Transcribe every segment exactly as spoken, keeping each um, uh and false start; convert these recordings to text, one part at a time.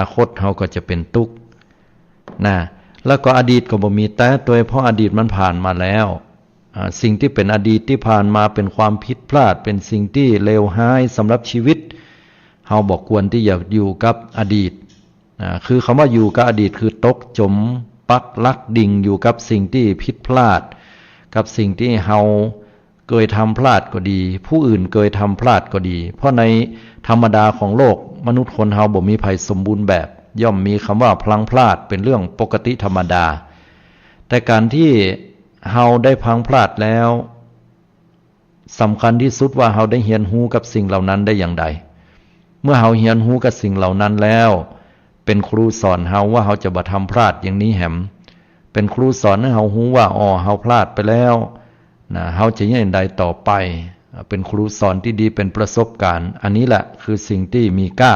นาคตเฮาก็จะเป๋นตุ๊กข์ นะ แล้วก็อดีตก็บ่มีแต๊ตวย เพราะอดีตมันผ่านมาแล้ว อ่า สิ่งตี้เป๋นอดีตตี้ผ่านมาเป๋นความผิดพลาด เป๋นสิ่งตี้เลวฮ้ายสำหรับชีวิต เฮาบ่ควรตี้จะอยู่กับอดีต อ่า คือคำว่าอยู่กับอดีตคือตกจ๋มปักหลักดิ่งอยู่กับสิ่งตี้ผิดพลาด กับสิ่งตี้เฮา เกยทำพลาดก็ดี ผู้อื่นเกยทำพลาดก็ดี เพราะในธรรมดาของโลก มนุษย์คนเฮาบ่มีใผสมบูรณ์แบบ ย่อมมีกำว่าพลั้งพลาดเป๋นเรื่องปกติธรรมดา แต่ก๋านตี้เฮาได้พลั้งพลาดแล้ว สำคัญตี้สุดว่าเฮาได้เฮียนฮู้กับสิ่งเหล่านั้นได้อย่างใด เมื่อเฮาเฮียนฮู้กับสิ่งเหล่านั้นแล้ว เป๋นครูสอนเฮาว่าเฮาจะบ่ทำพลาดอย่างนี้แหม เป๋นครูสอนหื้อเฮาฮู้ว่า อ้อ เฮาพลาดไปแล้ว นะ เฮาจะเยียะใดต่อไป เป๋นครูสอนตี้ดี เป๋นประสบการณ์ อันนี้แหละคือสิ่งตี้มีก้า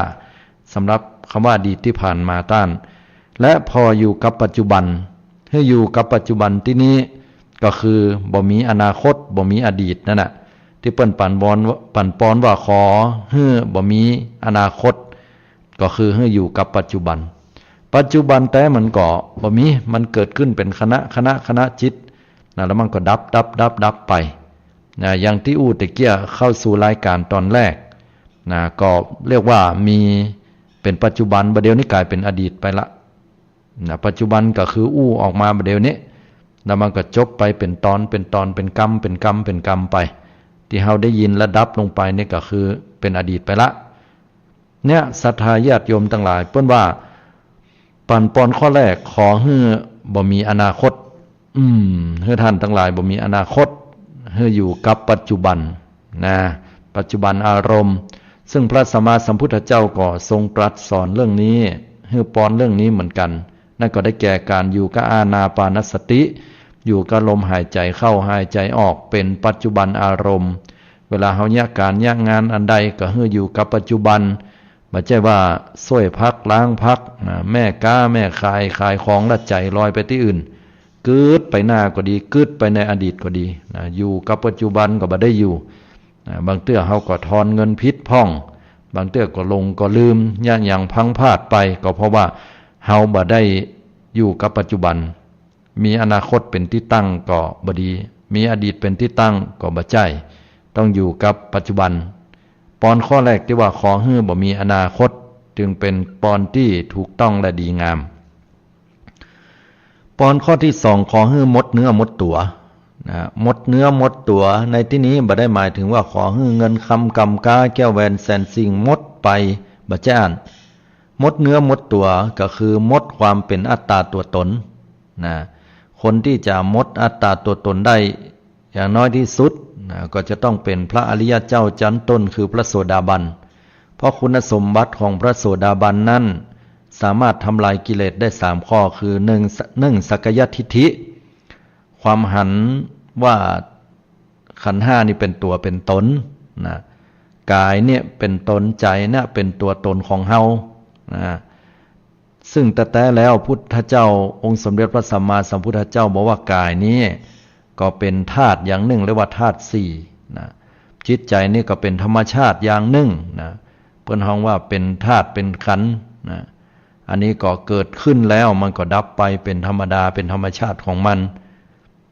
สำหรับกำว่าอดีตตี้ผ่านมาต้าน และผ่ออยู่กับปัจจุบัน หื้ออยู่กับปัจจุบันตี้นี้ก็คือบ่มีอนาคต บ่มีอดีตนั่นน่ะ ตี้เปิ้นปั่นวอน ปั่นปอนว่าขอหื้อบ่มีอนาคต ก็คือหื้ออยู่กับปัจจุบัน ปัจจุบันแต๊มันก็บ่มี มันเกิดขึ้นเป๋นขณะ ขณะ ขณะจิต นะ แล้วมันก็ดับ ดับ ดับ ดับไป นะ อย่างตี้อู้ตะเกียะเข้าสู่รายการตอนแรก นะ ก็เรียกว่ามีเป๋นปัจจุบัน บ่าเดี่ยวนี้ก๋ายเป๋นอดีตไปละ นะ ปัจจุบันก็คืออู้ออกมาบ่าเดี่ยวนี้ แล้วมันก็จบไปเป๋นตอน เป๋นตอน เป๋นกำ เป๋นกำ เป๋นกำไป ตี้เฮาได้ยินและดับลงไปนี่ก็คือเป๋นอดีตไปละ เนี่ย ศรัทธาญาติโยมตังหลาย เปิ้นว่า ปั่นปอนข้อแรก ขอหื้อบ่มีอนาคต อืม หื้อต้านตังหลายบ่มีอนาคต หื้ออยู่กับปัจจุบัน นะ ปัจจุบันอารมณ์ ซึ่งพระสัมมาสัมพุทธเจ้าก็ทรงตรัสสอนเรื่องนี้ หื้อปอนเรื่องนี้เหมือนกั๋น นั่นก็ได้แก่ก๋านอยู่กับอานาปานสติ อยู่กับลมหายใจ๋เข้าหายใจ๋ออก เป๋นปัจจุบันอารมณ์ เวลาเฮาเยียะก๋านเยียะงานอันใดก็หื้ออยู่กับปัจจุบัน บ่ใจ้ว่าซ่วยผักล้างผัก นะ แม่ก๊าแม่ขาย ขายของแล้วใจ๋ลอยไปตี้อื่น กึดไปหน้าก็ดี กึดไปในอดีตก็ดี นะ อยู่กับปัจจุบันก็บ่ได้อยู่ นะ บางเตื้อเฮาก็ทอนเงินผิดพ่อง บางเตื้อก็หลงก็ลืม เยียะหยังพลั้งพลาดไป ก็เพราะว่าเฮาบ่ได้อยู่กับปัจจุบัน มีอนาคตเป๋นตี้ตั้งก็บ่ดี มีอดีตเป๋นตี้ตั้งก็บ่ใจ้ ต้องอยู่กับปัจจุบัน ปอนข้อแรกตี้ว่าขอหื้อบ่มีอนาคต จึงเป๋นปอนตี้ถูกต้องและดีงาม ปอนข้อตี้สอง ขอหื้อหมดเนื้อหมดตั๋ว นะ หมดเนื้อหมดตั๋วในตี้นี้บ่ได้หมายถึงว่าขอหื้อเงินคำกำก๊าแก้วแหวนแสนสิ่งหมดไป บ่ใจ้อั้น หมดเนื้อหมดตั๋วก็คือหมดความเป๋นอัตตาตั๋วต๋น นะ คนตี้จะหมดอัตตาตั๋วต๋นได้อย่างน้อยตี้สุด นะ ก็จะต้องเป๋นพระอริยะเจ้าจั้นต้นคือพระโสดาบัน เพราะคุณสมบัติของพระโสดาบันนั้น สามารถทำลายกิเลสได้สามข้อ คือ หนึ่ง หนึ่ง สักกายทิฏฐิ ความหันว่าขันธ์ห้านี่เป๋นตั๋วเป๋นต๋น นะ ก๋ายเนี่ยเป๋นต๋น ใจ๋เนี่ยเป๋นตั๋วต๋นของเฮา นะ ซึ่งแต๊ๆ แล้วพุทธเจ้าองค์สมเด็จพระสัมมาสัมพุทธเจ้าบอกว่าก๋ายนี้ก็เป๋นธาตุอย่างนึ่ง เรียกว่าธาตุสี่ นะ จิตใจ๋นี่ก็เป๋นธรรมชาติอย่างนึ่ง นะ เปิ้นฮ้องว่าเป๋นธาตุเป๋นขันธ์ นะ อันนี้ก็เกิดขึ้นแล้วมันก็ดับไปเป๋นธรรมดา เป๋นธรรมชาติของมัน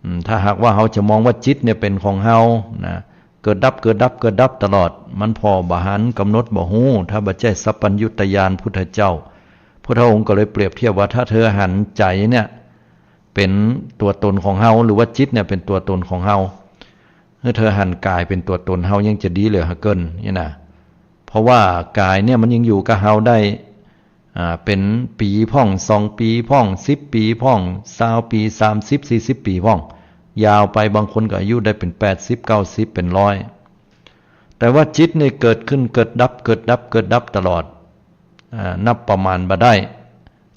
อืม ถ้าหากว่าเฮาจะมองว่าจิตเนี่ยเป๋นของเฮา นะ เกิดดับ เกิดดับ เกิดดับตลอด มันผ่อบ่หัน กำหนดบ่ฮู้ ถ้าบ่ใจ้สัพพัญญุตญาณพุทธเจ้า พุทธองค์ก็เลยเปรียบเทียบว่าถ้าเธอหันใจ๋เนี่ยเป๋นตั๋วต๋นของเฮา หรือว่าจิตเนี่ยเป๋นตั๋วต๋นของเฮา หื้อเธอหันก๋ายเป๋นตั๋วต๋นเฮายังจะดีเหลือเกิน เนี่ยนะ เพราะว่าก๋ายเนี่ยมันยังอยู่กับเฮาได้ อ่า เป๋นปี๋พ่อง สองปี๋พ่อง สิบปี๋พ่อง ซาวปี๋ สามสิบ สี่สิบปี๋พ่อง ยาวไปบางคนก็อายุได้เป๋นแปดสิบ เก้าสิบ เป๋นร้อย แต่ว่าจิตนี่เกิดขึ้นเกิดดับ เกิดดับ เกิดดับตลอด อ่า นับประมาณบ่ได้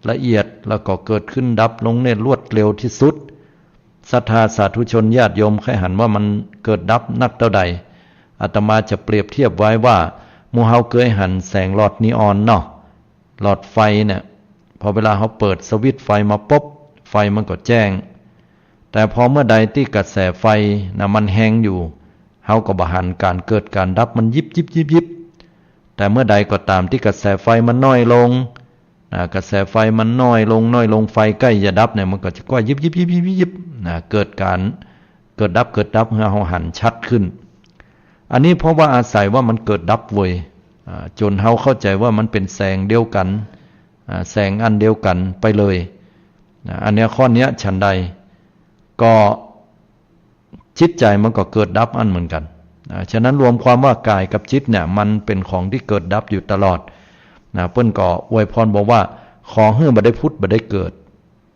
ละเอียด แล้วก็เกิดขึ้นดับลงเนี่ยรวดเร็วตี้สุด ศรัทธาสาธุชนญาติโยมใค่หันว่ามันเกิดดับนักเต้าใด อาตมาจะเปรียบเทียบไว้ว่า หมู่เฮาเกยหันแสงหลอดนีออนเนาะ หลอดไฟเนี่ย พอเวลาเฮาเปิดสวิตช์ไฟมาปุ๊บ ไฟมันก็แจ้ง แต่พอเมื่อใดตี้กระแสไฟนะมันแฮงอยู่ เฮาก็บ่หันก๋านเกิดก๋านดับมันยิบยิบยิบยิบ แต่เมื่อใดก็ต๋ามตี้กระแสไฟมันน้อยลง นะ กระแสไฟมันน้อยลง น้อยลง ไฟใก้จะดับเนี่ย มันก็จะก้อยยิบยิบยิบยิบยิบนะ เกิดก๋าน เกิดดับ เกิดดับ หื้อเฮาหันชัดขึ้น อันนี้เพราะว่าอาศัยว่ามันเกิดดับเวย อ่า จ๋นเฮาเข้าใจ๋ว่ามันเป๋นแสงเดียวกั๋น อ่า แสงอันเดียวกั๋นไปเลย นะ อันเนี้ยข้อเนี้ยฉันใด ก็จิตใจ๋มันก็เกิดดับอั้นเหมือนกั๋น นะ ฉะนั้นรวมความว่ากายกับจิตเนี่ย มันเป๋นของตี้เกิดดับอยู่ตลอด นะ เปิ้นก็อวยพรบอกว่า ขอหื้อบ่ได้ผุดบ่ได้เกิด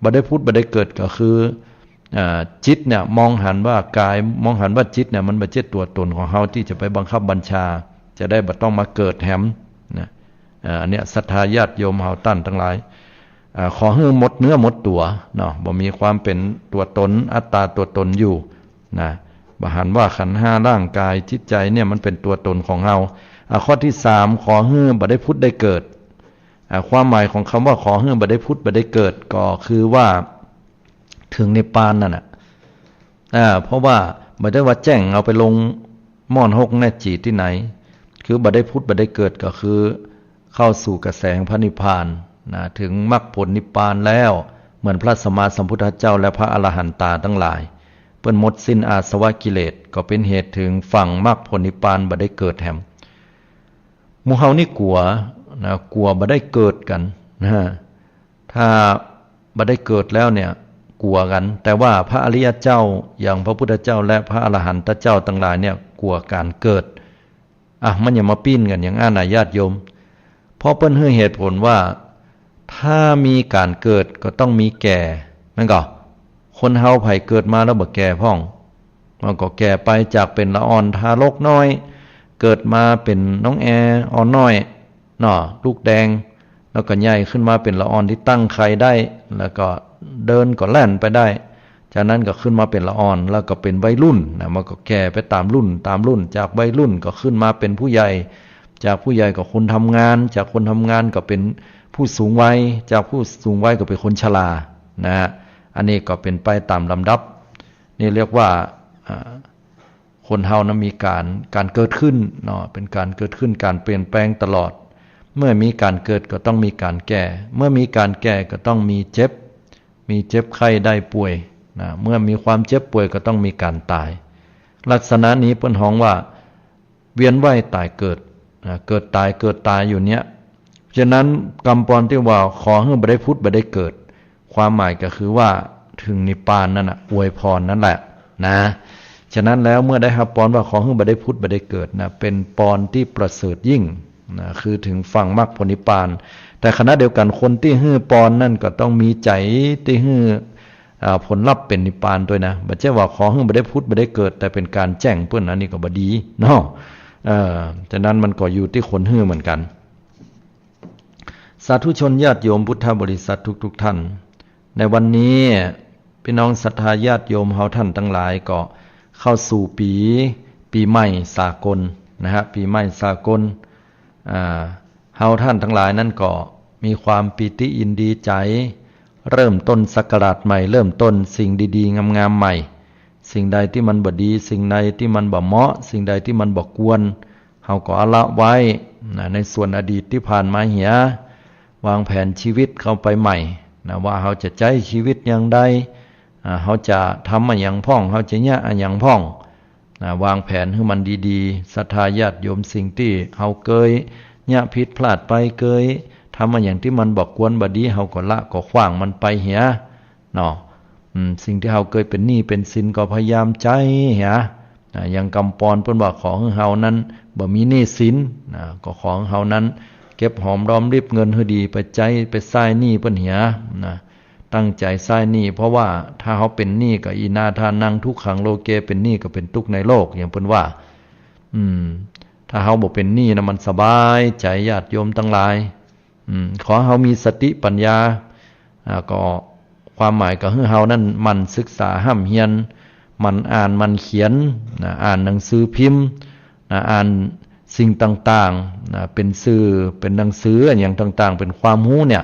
บ่ได้ผุดบ่ได้เกิดก็คือ อ่า จิตเนี่ยมองหันว่ากาย มองหันว่าจิตเนี่ยมันบ่ใจ้ตั๋วต๋นของเฮาตี้จะไปบังคับบัญชา จะได้บ่ต้องมาเกิดแหมนะ อ่า อันเนี้ยศรัทธาญาติโยมเฮาต้านตังหลาย อ่า ขอหื้อหมดเนื้อหมดตั๋วเนาะ บ่มีความเป๋นตั๋วต๋น อัตตาตั๋วต๋นอยู่นะ บ่หันว่าขันธ์ห้าร่างกายจิตใจ๋เนี่ยมันเป๋นตั๋วต๋นของเฮา อ่า ข้อตี้สาม ขอหื้อบ่ได้ผุดได้เกิด อ่า ความหมายของกำว่าขอหื้อบ่ได้ผุดบ่ได้เกิด ก็คือว่าเถิงนิพพานนั่นน่ะ อ่า เพราะว่าบ่ได้ว่าแจ้งเอาไปลงม่อนฮกแน่จี๋ตี้ไหน คือบ่ได้ผุดบ่ได้เกิดก็คือเข้าสู่กระแสพระนิพพานนะ เถิงมรรคผลนิพพานแล้ว เหมือนพระสัมมาสัมพุทธเจ้าและพระอรหันตาตังหลาย เปิ้นหมดสิ้นอาสวะกิเลส ก็เป๋นเหตุเถิงฝั่งมรรคผลนิพพานบ่ได้เกิดแหม หมู่เฮานี่กั๋วนะ กั๋วบ่ได้เกิดกั๋นนะ ถ้าบ่ได้เกิดแล้วเนี่ยกั๋วกั๋น แต่ว่าพระอริยเจ้าอย่างพระพุทธเจ้าและพระอรหันตเจ้าตังหลายเนี่ยกั๋วก๋านเกิด อ่ะ มันอย่ามาปิ้นกั๋นอย่างอั้นนะญาติโยม เพราะเปิ้นหื้อเหตุผลว่า ถ้ามีก๋านเกิดก็ต้องมีแก่ แม่นก่อ คนเฮาใผเกิดมาแล้วบ่แก่พ่อง มันก็แก่ไป จากเป๋นละอ่อนทารกน้อย เกิดมาเป๋นน้องแออ่อนน้อยเนาะ ลูกแดง แล้วก็ใหญ่ขึ้นมาเป๋นละอ่อนตี้ตั้งไข่ได้ แล้วก็เดินก็แล่นไปได้ จากนั้นก็ขึ้นมาเป๋นละอ่อน แล้วก็เป๋นวัยรุ่นนะ มันก็แก่ไปต๋ามรุ่น ต๋ามรุ่น จากวัยรุ่นก็ขึ้นมาเป๋นผู้ใหญ่ จากผู้ใหญ่ก็คนทำงาน จากคนทำงานก็เป๋นผู้สูงวัย จากผู้สูงวัยก็เป๋นคนชรานะฮะ อันนี้ก็เป๋นไปต๋ามลำดับ นี่เรียกว่า อ่า คนเฮานะมีก๋าน ก๋านเกิดขึ้นเนาะ เป๋นก๋านเกิดขึ้น ก๋านเปลี่ยนแปลงตลอด เมื่อมีก๋านเกิดก็ต้องมีก๋านแก่ เมื่อมีก๋านแก่ก็ต้องมีเจ็บ มีเจ็บไข้ได้ป่วยนะ เมื่อมีความเจ็บป่วยก็ต้องมีก๋านต๋าย ลักษณะนี้เปิ้นฮ้องว่า เวียนว่ายต๋ายเกิดนะ เกิดต๋าย เกิดต๋ายอยู่เนี่ย ฉะนั้นกำปอนตี้ว่าขอหื้อบ่ได้ผุดบ่ได้เกิด ความหมายก็คือว่าเถิงนิพพานนั่นน่ะ อวยพรนั่นแหละนะ ฉะนั้นแล้วเมื่อได้ฮับปอนว่าขอหื้อบ่ได้ผุดบ่ได้เกิดนะ เป๋นปอนตี้ประเสริฐยิ่งนะ คือเถิงฝั่งมรรคผลนิพพาน แต่ขณะเดียวกั๋นคนตี้หื้อปอนนั่นก็ต้องมีใจ๋ตี้หื้อ อ่า ผลลัพธ์เป๋นนิพพานตวยนะ บ่ใจ้ว่าขอหื้อบ่ได้ผุดบ่ได้เกิด แต่เป๋นก๋านแจ้งเปิ้น อันนี้ก็บ่ดีเนาะ เออ ฉะนั้นมันก็อยู่ตี้คนหื้อเหมือนกั๋น สาธุชนญาติโยมพุทธบริษัททุกๆ ท่าน ในวันนี้พี่น้องศรัทธาญาติโยมเฮาท่านตังหลายก็เข้าสู่ปี๋ ปี๋ใหม่สากลนะฮะ ปี๋ใหม่สากล อ่า เฮาท่านตังหลายนั้นก็มีความปีติยินดีใจ๋ เริ่มต้นศักราชใหม่ เริ่มต้นสิ่งดีๆ งามๆ ใหม่ สิ่งใดตี้มันบ่ดี สิ่งใดตี้มันบ่เหมาะ สิ่งใดตี้มันบ่ควร เฮาก็เอาละไว้นะ ในส่วนอดีตตี้ผ่านมาเหีย วางแผนชีวิตเข้าไปใหม่นะ ว่าเฮาจะใจ๊ชีวิตอย่างใด อ่า เฮาจะทำอะหยังพ่อง เฮาจะเยียะอะหยังพ่องนะ วางแผนหื้อมันดีๆ ศรัทธาญาติโยม สิ่งตี้เฮาเกยเยียะผิดพลาดไป เกยทำอะหยังตี้มันบ่ควรบ่ดี เฮาก็ละก็ขว้างมันไปเหียเนาะ อืม สิ่งตี้เฮาเกยเป๋นหนี้เป๋นสินก็พยายามใจ๊เหีย อ่า อย่างกำปอนเปิ้นว่าขอหื้อเฮานั้นบ่มีหนี้สินนะ ก็ขอหื้อเฮานั้นเก็บหอมรอมริบเงินหื้อดี ไปใจ๊ไปใซ้หนี้เปิ้นเหียนะ ตั้งใจ๋ใซ้หนี้ เพราะว่าถ้าเฮาเป๋นหนี้ก็อีนาทานังทุกขังโลเก เป๋นหนี้ก็เป๋นตุ๊กข์ในโลก อย่างเปิ้นว่า อืม ถ้าเฮาบ่เป๋นหนี้นะ มันสบายใจ๋ญาติโยมตังหลาย อืม ขอเฮามีสติปัญญา อ่า ก็ความหมายก็คือเฮานั้นหมั่นศึกษาฮ่ำเฮียน หมั่นอ่านหมั่นเขียนนะ อ่านหนังสือพิมพ์นะ อ่านสิ่งต่างๆ นะ เป๋นสื่อ เป๋นหนังสืออะหยังต่างๆ เป๋นความฮู้เนี่ย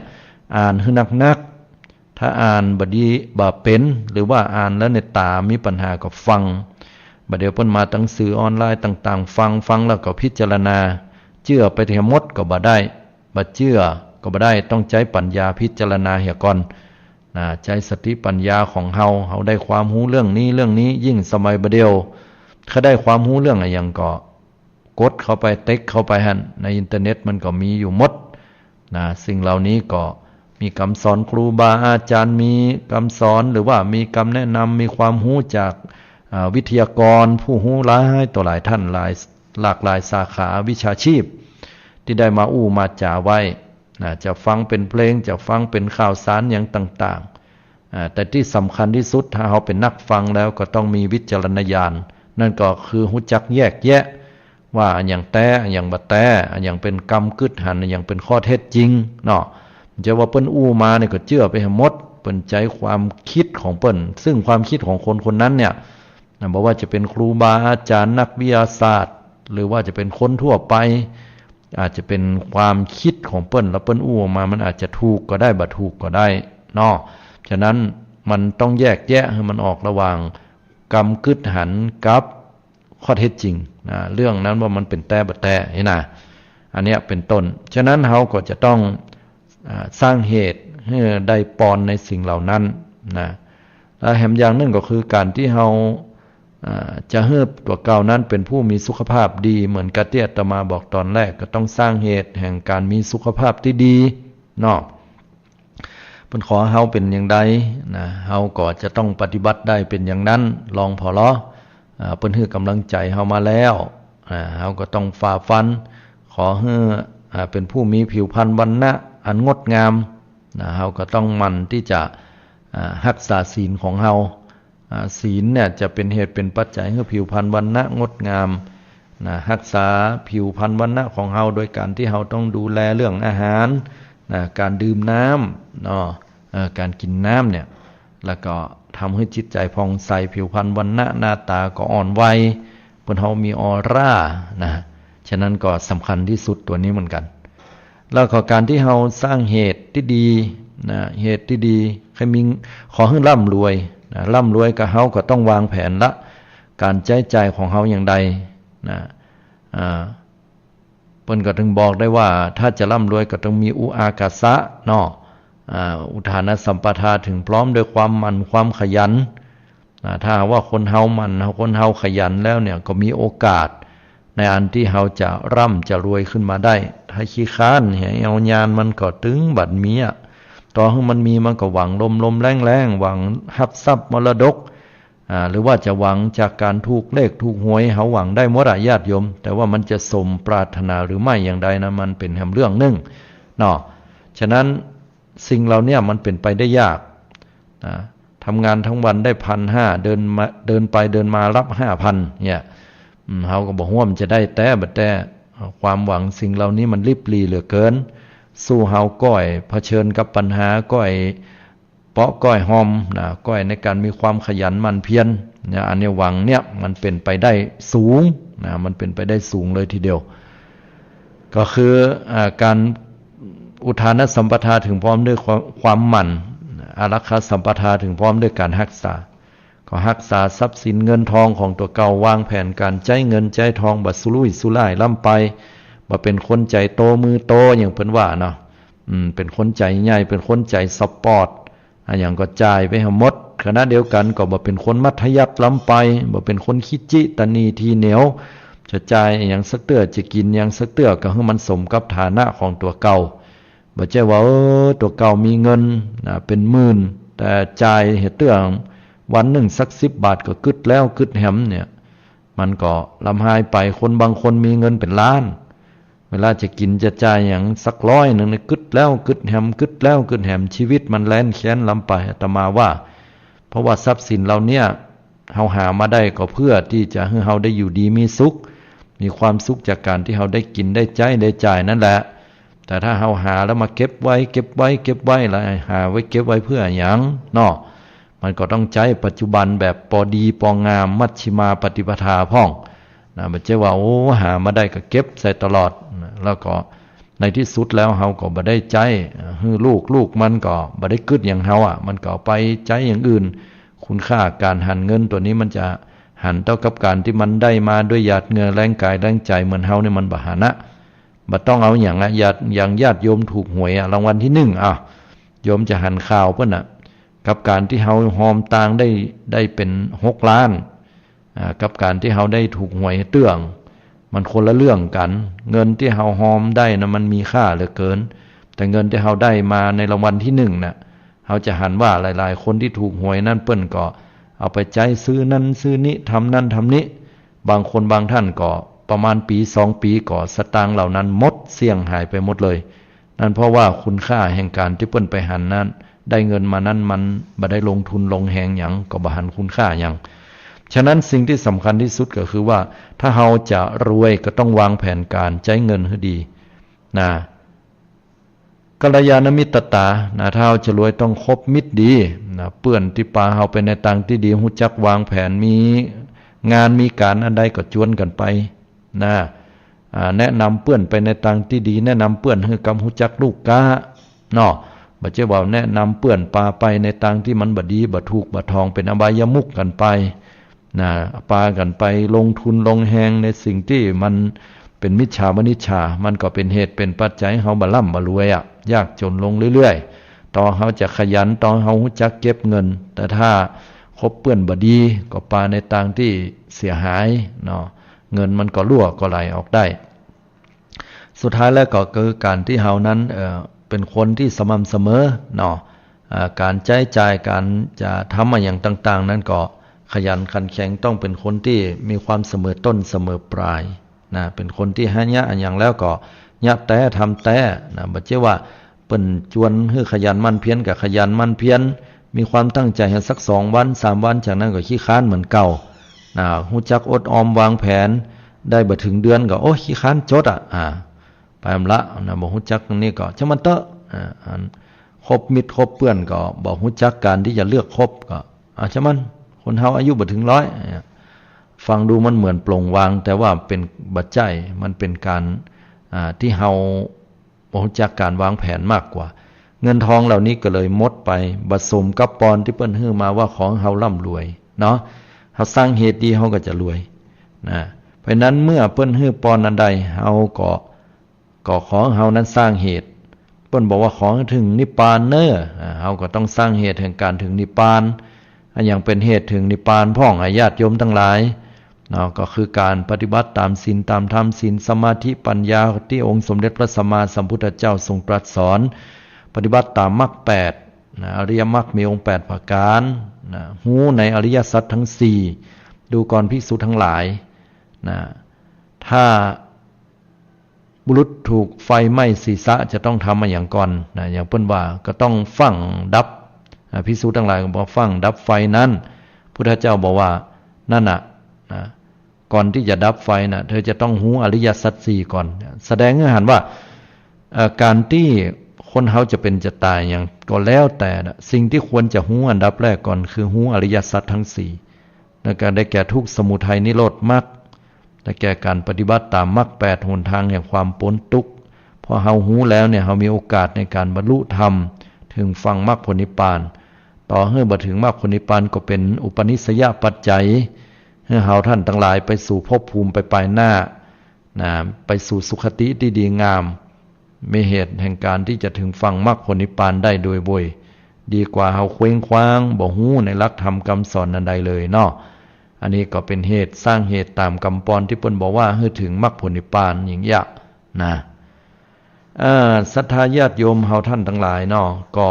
อ่านหื้อนักๆ ถ้าอ่านบ่ดีบ่เป๋น หรือว่าอ่านแล้วเนี่ยต๋ามีปัญหาก็ฟัง บ่าเดี่ยวเปิ้นมาตังสื่อออนไลน์ต่างๆ ฟัง ฟังแล้วก็พิจารณา เจื้อไปเหียหมดก็บ่ได้ บ่เจื้อ ก็บ่ได้ ต้องใจ๊ปั๋ญญาพิจารณาเหียก่อน นะ ใจ๊สติปั๋ญญาของเฮา เฮาได้ความฮู้เรื่องนี้ เรื่องนี้ ยิ่งสมัยบ่าเดี่ยว ใค่ได้ความฮู้เรื่องอะหยังก็ กดเข้าไป เต๊กเข้าไปหั้น ในอินเทอร์เน็ตมันก็มีอยู่หมด นะ สิ่งเหล่านี้ก็มีกำสอนครูบาอาจ๋ารย์ มีกำสอน หรือว่ามีกำแนะนำ มีความฮู้จาก อ่า วิทยากร ผู้ฮู้หลายต่อหลายท่าน หลาย หลากหลายสาขาวิชาชีพ ตี้ได้มาอู้มาจ๋าไว้ นะ จะฟังเป๋นเพลง จะฟังเป๋นข่าวสารหยังต่างๆ อ่า แต่ตี้สำคัญตี้สุด ถ้าเฮาเป๋นนักฟังแล้วก็ต้องมีวิจารณญาณ นั่นก็คือฮู้จักแยกแยะ ว่าอะหยังแต๊ อะหยังบ่แต๊ อะหยังเป๋นกำกึ๊ดหัน อะหยังเป๋นข้อเท็จจริงเนาะ บ่ใจ้ว่าเปิ้นอู้มานี่ก็เจื้อไปหื้อหมด เปิ้นใจ๊ความกึ๊ดของเปิ้น ซึ่งความกึ๊ดของคนคนนั้นเนี่ย นะ บ่ว่าจะเป๋นครูบาอาจ๋ารย์ นักวิทยาศาสตร์ หรือว่าจะเป๋นคนทั่วไป อาจจะเป๋นความกึ๊ดของเปิ้น แล้วเปิ้นอู้ออกมา มันอาจจะถูกก็ได้ บ่ถูกก็ได้เนาะ ฉะนั้นมันต้องแยกแยะหื้อมันออกระหว่างกำกึ๊ดหันกับข้อเท็จจริง นะ เรื่องนั้นว่ามันเป๋นแต๊บ่แต๊นี่นะ อันเนี้ยเป๋นต้น ฉะนั้นเฮาก็จะต้อง อ่า สร้างเหตุหื้อได้ปอนในสิ่งเหล่านั้นนะ และแหมอย่างนึ่งก็คือก๋านตี้เฮา อ่า จะหื้อตั๋วเก่านั้นเป๋นผู้มีสุขภาพดี เหมือนกับตี้อาตมาบอกต๋อนแรก ก็ต้องสร้างเหตุแห่งก๋านมีสุขภาพตี้ดีเนาะ เปิ้นขอเฮาเป๋นอย่างใดนะ เฮาก็จะต้องปฏิบัติได้เป๋นอย่างนั้น ลองผ่อลอ อ่า เปิ้นหื้อกำลังใจ๋เฮามาแล้ว อ่า เฮาก็ต้องฝ่าฟัน ขอหื้อ อ่า เป๋นผู้มีผิวพรรณวรรณะอันงดงาม นะ เฮาก็ต้องหมั่นตี้จะ อ่า ฮักษาศีลของเฮา อ่า ศีลเนี่ยจะเป๋นเหตุเป๋นปัจจัยหื้อผิวพรรณวรรณะงดงาม นะ ฮักษาผิวพรรณวรรณะของเฮาโดยก๋านตี้เฮาต้องดูแลเรื่องอาหาร นะ ก๋านดื่มน้ำเนาะ เอ่อ ก๋านกิ๋นน้ำเนี่ย แล้วก็ทำหื้อจิตใจ๋ผ่องใส ผิวพรรณวรรณะ หน้าต๋าก็อ่อนไหว เปิ้นเฮามีออร่านะ ฉะนั้นก็สำคัญตี้สุดตั๋วนี้เหมือนกั๋น แล้วก็ก๋านตี้เฮาสร้างเหตุตี้ดีนะ เหตุตี้ดี ใค่มี ขอหื้อร่ำรวยนะ ร่ำรวยก็เฮาก็ต้องวางแผนละ ก๋านใจ๊จ่ายของเฮาอย่างใดนะ อ่า เปิ้นก็ตึงบอกได้ว่า ถ้าจะร่ำรวยก็ต้องมีอุอากาสะเนาะ อ่า อุทานะสัมปทา เถิงพร้อมด้วยความหมั่นความขยัน อ่า ถ้าหากว่าคนเฮาหมั่น คนเฮาขยันแล้วเนี่ย ก็มีโอกาสในอันตี้เฮาจะร่ำจะรวยขึ้นมาได้ ถ้าขี้คร้านเหียเอายานมันก็ตึงบ่มีอะ ต่อหื้อมันมีมันก็หวังลมๆแล้งๆ หวังฮับทรัพย์มรดก อ่า หรือว่าจะหวังจากก๋านถูกเลขถูกหวย เฮาหวังได้หมดอะญาติโยม แต่ว่ามันจะสมปรารถนาหรือไม่อย่างใดนะ มันเป๋นแหมเรื่องนึ่งเนาะ ฉะนั้นสิ่งเหล่าเนี้ยมันเป๋นไปได้ยากนะ ทำงานทั้งวันได้พันห้า เดินมา เดินไปเดินมารับห้าพันเนี่ย อืม เฮาก็บ่ฮู้ว่ามันจะได้แต๊บ่แต๊ ความหวังสิ่งเหล่านี้มันริบหรี่เหลือเกิน สู้เฮาก้อยเผชิญกับปัญหา ก้อย เปาะก้อยฮอมนะ ก้อยในก๋านมีความขยันหมั่นเพียรนะ อันนี้หวังเนี่ยมันเป๋นไปได้สูงนะ มันเป๋นไปได้สูงเลยทีเดียว ก็คือ อ่า ก๋านอุทานะสัมปทา เถิงพร้อมด้วยความ ความหมั่น อารักขาสัมปทา เถิงพร้อมด้วยก๋านฮักษา ก็ฮักษาทรัพย์สินเงินทองของตั๋วเก่า วางแผนก๋านใจ๊เงินใจ๊ทอง บ่สุรุ่ยสุร่ายล้ำไป บ่เป๋นคนใจ๋โตมือโตอย่างเปิ้นว่าเนาะ อืม เป๋นคนใจ๋ใหญ่ เป๋นคนใจ๋สปอร์ต อะหยังก็จ่ายไปหื้อหมด ขณะเดียวกั๋นก็บ่เป๋นคนมัธยัสถ์ล้ำไป บ่เป๋นคนขี้จิตะหนี่ทีเหนียว จะจ่ายอะหยังสักเตื้อ จะกิ๋นหยังสักเตื้อ ก็หื้อมันสมกับฐานะของตั๋วเก่า บ่ใจ้ว่า เออ ตั๋วเก่ามีเงินนะ เป๋นหมื่น แต่จ่ายหื้อเตื้อ วันนึ่งสักสิบบาทก็กึ๊ดแล้วกึ๊ดแหมเนี่ย มันก็ลำหายไป คนบางคนมีเงินเป๋นล้าน เวลาจะกิ๋นจะจ่ายหยังสักร้อยนึ่งนี่กึ๊ดแล้วกึ๊ดแหม กึ๊ดแล้วกึ๊ดแหม ชีวิตมันแล้นแค้นล้ำไป อาตมาว่า เพราะว่าทรัพย์สินเหล่าเนี้ย เฮาหามาได้ก็เพื่อตี้จะหื้อเฮาได้อยู่ดีมีสุข มีความสุขจากก๋านตี้เฮาได้กิ๋นได้ใจ๊ได้จ่ายนั่นแหละ แต่ถ้าเฮาหาแล้วมาเก็บไว้ เก็บไว้ เก็บไว้ แล้วหาไว้เก็บไว้เพื่อหยังเนาะ มันก็ต้องใจ๊ปัจจุบันแบบปอดีปองาม มัชฌิมาปฏิปทาพ่องนะ บ่ใจ้ว่า โอ้ หามาได้ก็เก็บใส่ตลอดนะ แล้วก็ในตี้สุดแล้วเฮาก็บ่ได้ใจ๊ หื้อลูก ลูกมันก็บ่ได้กึ๊ดหยังเฮาอะ มันก็เอาไปใจ๊อย่างอื่น คุณค่าก๋านหันเงินตั๋วนี้มันจะหันเต้ากับก๋านตี้มันได้มาด้วยหยาดเหงื่อแฮงก๋ายแฮงใจ๋เหมือนเฮานี่มันบ่หันนะ บ่ต้องเอาหยังอะ ญาติ อย่างญาติโยมถูกหวยอะ รางวัลตี้นึ่ง อ่ะ โยมจะหันข่าวเปิ้นน่ะ กับก๋านตี้เฮาฮอมตางได้ ได้เป๋นหกล้าน อ่า กับก๋านตี้เฮาได้ถูกหวยเตื้อง มันคนละเรื่องกั๋น เงินตี้เฮาฮอมได้นะ มันมีค่าเหลือเกิน แต่เงินตี้เฮาได้มาในรางวัลตี้นึ่งน่ะ เฮาจะหันว่าหลายๆ คนตี้ถูกหวยนั้นเปิ้นก็เอาไปใจ๊ซื้อนั้นซื้อนี้ ทำนั้นทำนี้ บางคนบางท่านก็ประมาณปี๋สองปี๋ก็สตางค์เหล่านั้นหมดเสี้ยงหายไปหมดเลย นั่นเพราะว่าคุณค่าแห่งก๋านตี้เปิ้นไปหันนั้น ได้เงินมานั้นมันบ่ได้ลงทุนลงแฮงหยัง ก็บ่หันคุณค่าหยัง ฉะนั้นสิ่งตี้สำคัญตี้สุดก็คือว่า ถ้าเฮาจะรวยก็ต้องวางแผนก๋านใจ๊เงินหื้อดี นะ กัลยาณมิตรตา นะ ถ้าเฮาจะรวยต้องคบมิตรดี นะ เปื้อนตี้ปาเฮาไปในตางตี้ดี ฮู้จักวางแผน มีงานมีก๋านอันใดก็จวนกั๋นไป นะ อ่า แนะนำเปื้อนไปในตางตี้ดี แนะนำเปื้อนหื้อกำฮู้จักลูกก๊า เนาะ บ่ใจ้ว่าแนะนำเปื้อนปาไปในตางตี้มันบ่ดี บ่ถูก บ่ถ่อง เป๋นอบายมุขกั๋นไป นะ ปากั๋นไปลงทุนลงแฮงในสิ่งตี้มันเป๋นมิจฉาวณิจฉา มันก็เป๋นเหตุเป๋นปัจจัยเฮาบ่ร่ำบ่รวยอะ ยากจ๋นลงเรื่อยๆ ต่อเฮาจะขยัน ต่อเฮาฮู้จักเก็บเงิน แต่ถ้าคบเปื้อนบ่ดี ก็ปาในตางตี้เสียหาย เนาะ เงินมันก็ลั่วก็ไหลออกได้ สุดท้ายแล้วก็คือก๋านตี้เฮานั้น เอ่อ เป๋นคนตี้สม่ำเสมอ เนาะ อ่า ก๋านใจ๊จ่าย ก๋านจะทำอะหยังต่างๆ นั้นก็ขยันขันแข็ง ต้องเป๋นคนตี้มีความเสมอต้นเสมอปลาย นะ เป๋นคนตี้หาเยียะอะหยังแล้วก็เยียะแต๊ ทำแต๊ นะ บ่ใจ้ว่าเปิ้นจวนหื้อขยันหมั่นเพียรก็ขยันหมั่นเพียร มีความตั้งใจ๋หื้อสักสองวันสามวัน จากนั้นก็ขี้คร้านเหมือนเก่า นะ ฮู้จักอดออมวางแผน ได้บ่เถิงเดือนก็ โอ๊ย ขี้คร้านจดอะ อ่า ไปอำละ นะ บ่ฮู้จักตรงนี้ก็ ช่างมันเต๊อะ อ่า อัน คบมิตรคบเปื้อนก็บ่ฮู้จักก๋านตี้จะเลือกคบก็ อ่า ช่างมัน คนเฮาอายุบ่เถิงร้อย เนี่ย ฟังดูมันเหมือนปลงวาง แต่ว่าเป๋น บ่ใจ้ มันเป๋นก๋าน อ่า ตี้เฮาบ่ฮู้จักก๋านวางแผนมากกว่า เงินทองเหล่านี้ก็เลยหมดไป บ่สมกับปอนตี้เปิ้นหื้อมาว่าขอหื้อเฮาร่ำรวย เนาะ เฮาสร้างเหตุดีเฮาก็จะรวย นะ เพราะฉะนั้นเมื่อเปิ้นหื้อปอนอันใด เฮาก็ ก็ขอหื้อเฮานั้นสร้างเหตุ เปิ้นบอกว่าขอหื้อเถิงนิพพานเน่อ อ่า เฮาก็ต้องสร้างเหตุแห่งก๋านเถิงนิพพาน อะหยังเป๋นเหตุเถิงนิพพานพ่อง อ่ะ ญาติโยมตังหลาย เนาะ ก็คือก๋านปฏิบัติต๋ามศีลต๋ามธรรม ศีล สมาธิ ปัญญา ตี้องค์สมเด็จพระสัมมาสัมพุทธเจ้าทรงตรัสสอน ปฏิบัติต๋ามมรรคแปด นะ อริยมรรคมีองค์แปดประก๋าน นะ ฮู้ในอริยสัจทั้งสี่ ดูก่อนภิกษุตังหลาย นะ ถ้า บุรุษถูกไฟไหม้ศีรษะจะต้องทำอะหยังก่อน นะ อย่างเปิ้นว่าก็ต้องฟั่งดับ อ่า ภิกษุตังหลายก็บอกฟั่งดับไฟนั้น พุทธเจ้าบอกว่านั่นน่ะ นะ ก่อนตี้จะดับไฟน่ะ เธอจะต้องฮู้อริยสัจสี่ก่อน แสดงหื้อหันว่า เอ่อ ก๋านตี้คนเฮาจะเป๋นจะต๋ายหยังก็แล้วแต่น่ะ สิ่งตี้ควรจะฮู้อันดับแรกก่อนคือฮู้อริยสัจทั้งสี่ แล้วก็ได้แก่ทุกข์ สมุทัย นิโรธ มรรค ได้แก่ก๋านปฏิบัติต๋ามมรรคแปด หนทางแห่งความป๊นตุ๊กข์ พอเฮาฮู้แล้วเนี่ย เฮามีโอกาสในก๋านบรรลุธรรม เถิงฝั่งมรรคผลนิพพาน ต่อหื้อบ่เถิงมรรคผลนิพพานก็เป๋นอุปนิสสยปัจจัย หื้อเฮาท่านตังหลายไปสู่ภพภูมิไปปายหน้า นะ ไปสู่สุคติตี้ดีงาม มีเหตุแห่งก๋านตี้จะเถิงฝั่งมรรคผลนิพพานได้โดยเวย ดีกว่าเฮาเคว้งคว้าง บ่ฮู้ในหลักธรรมกำสอนอันใดเลยเนาะ อันนี้ก็เป๋นเหตุ สร้างเหตุต๋ามกำปอนตี้เปิ้นบอกว่าหื้อเถิงมรรคผลนิพพานอย่างเยียะนะ เอ่อ ศรัทธาญาติโยมเฮาท่านตังหลายเนาะ ก็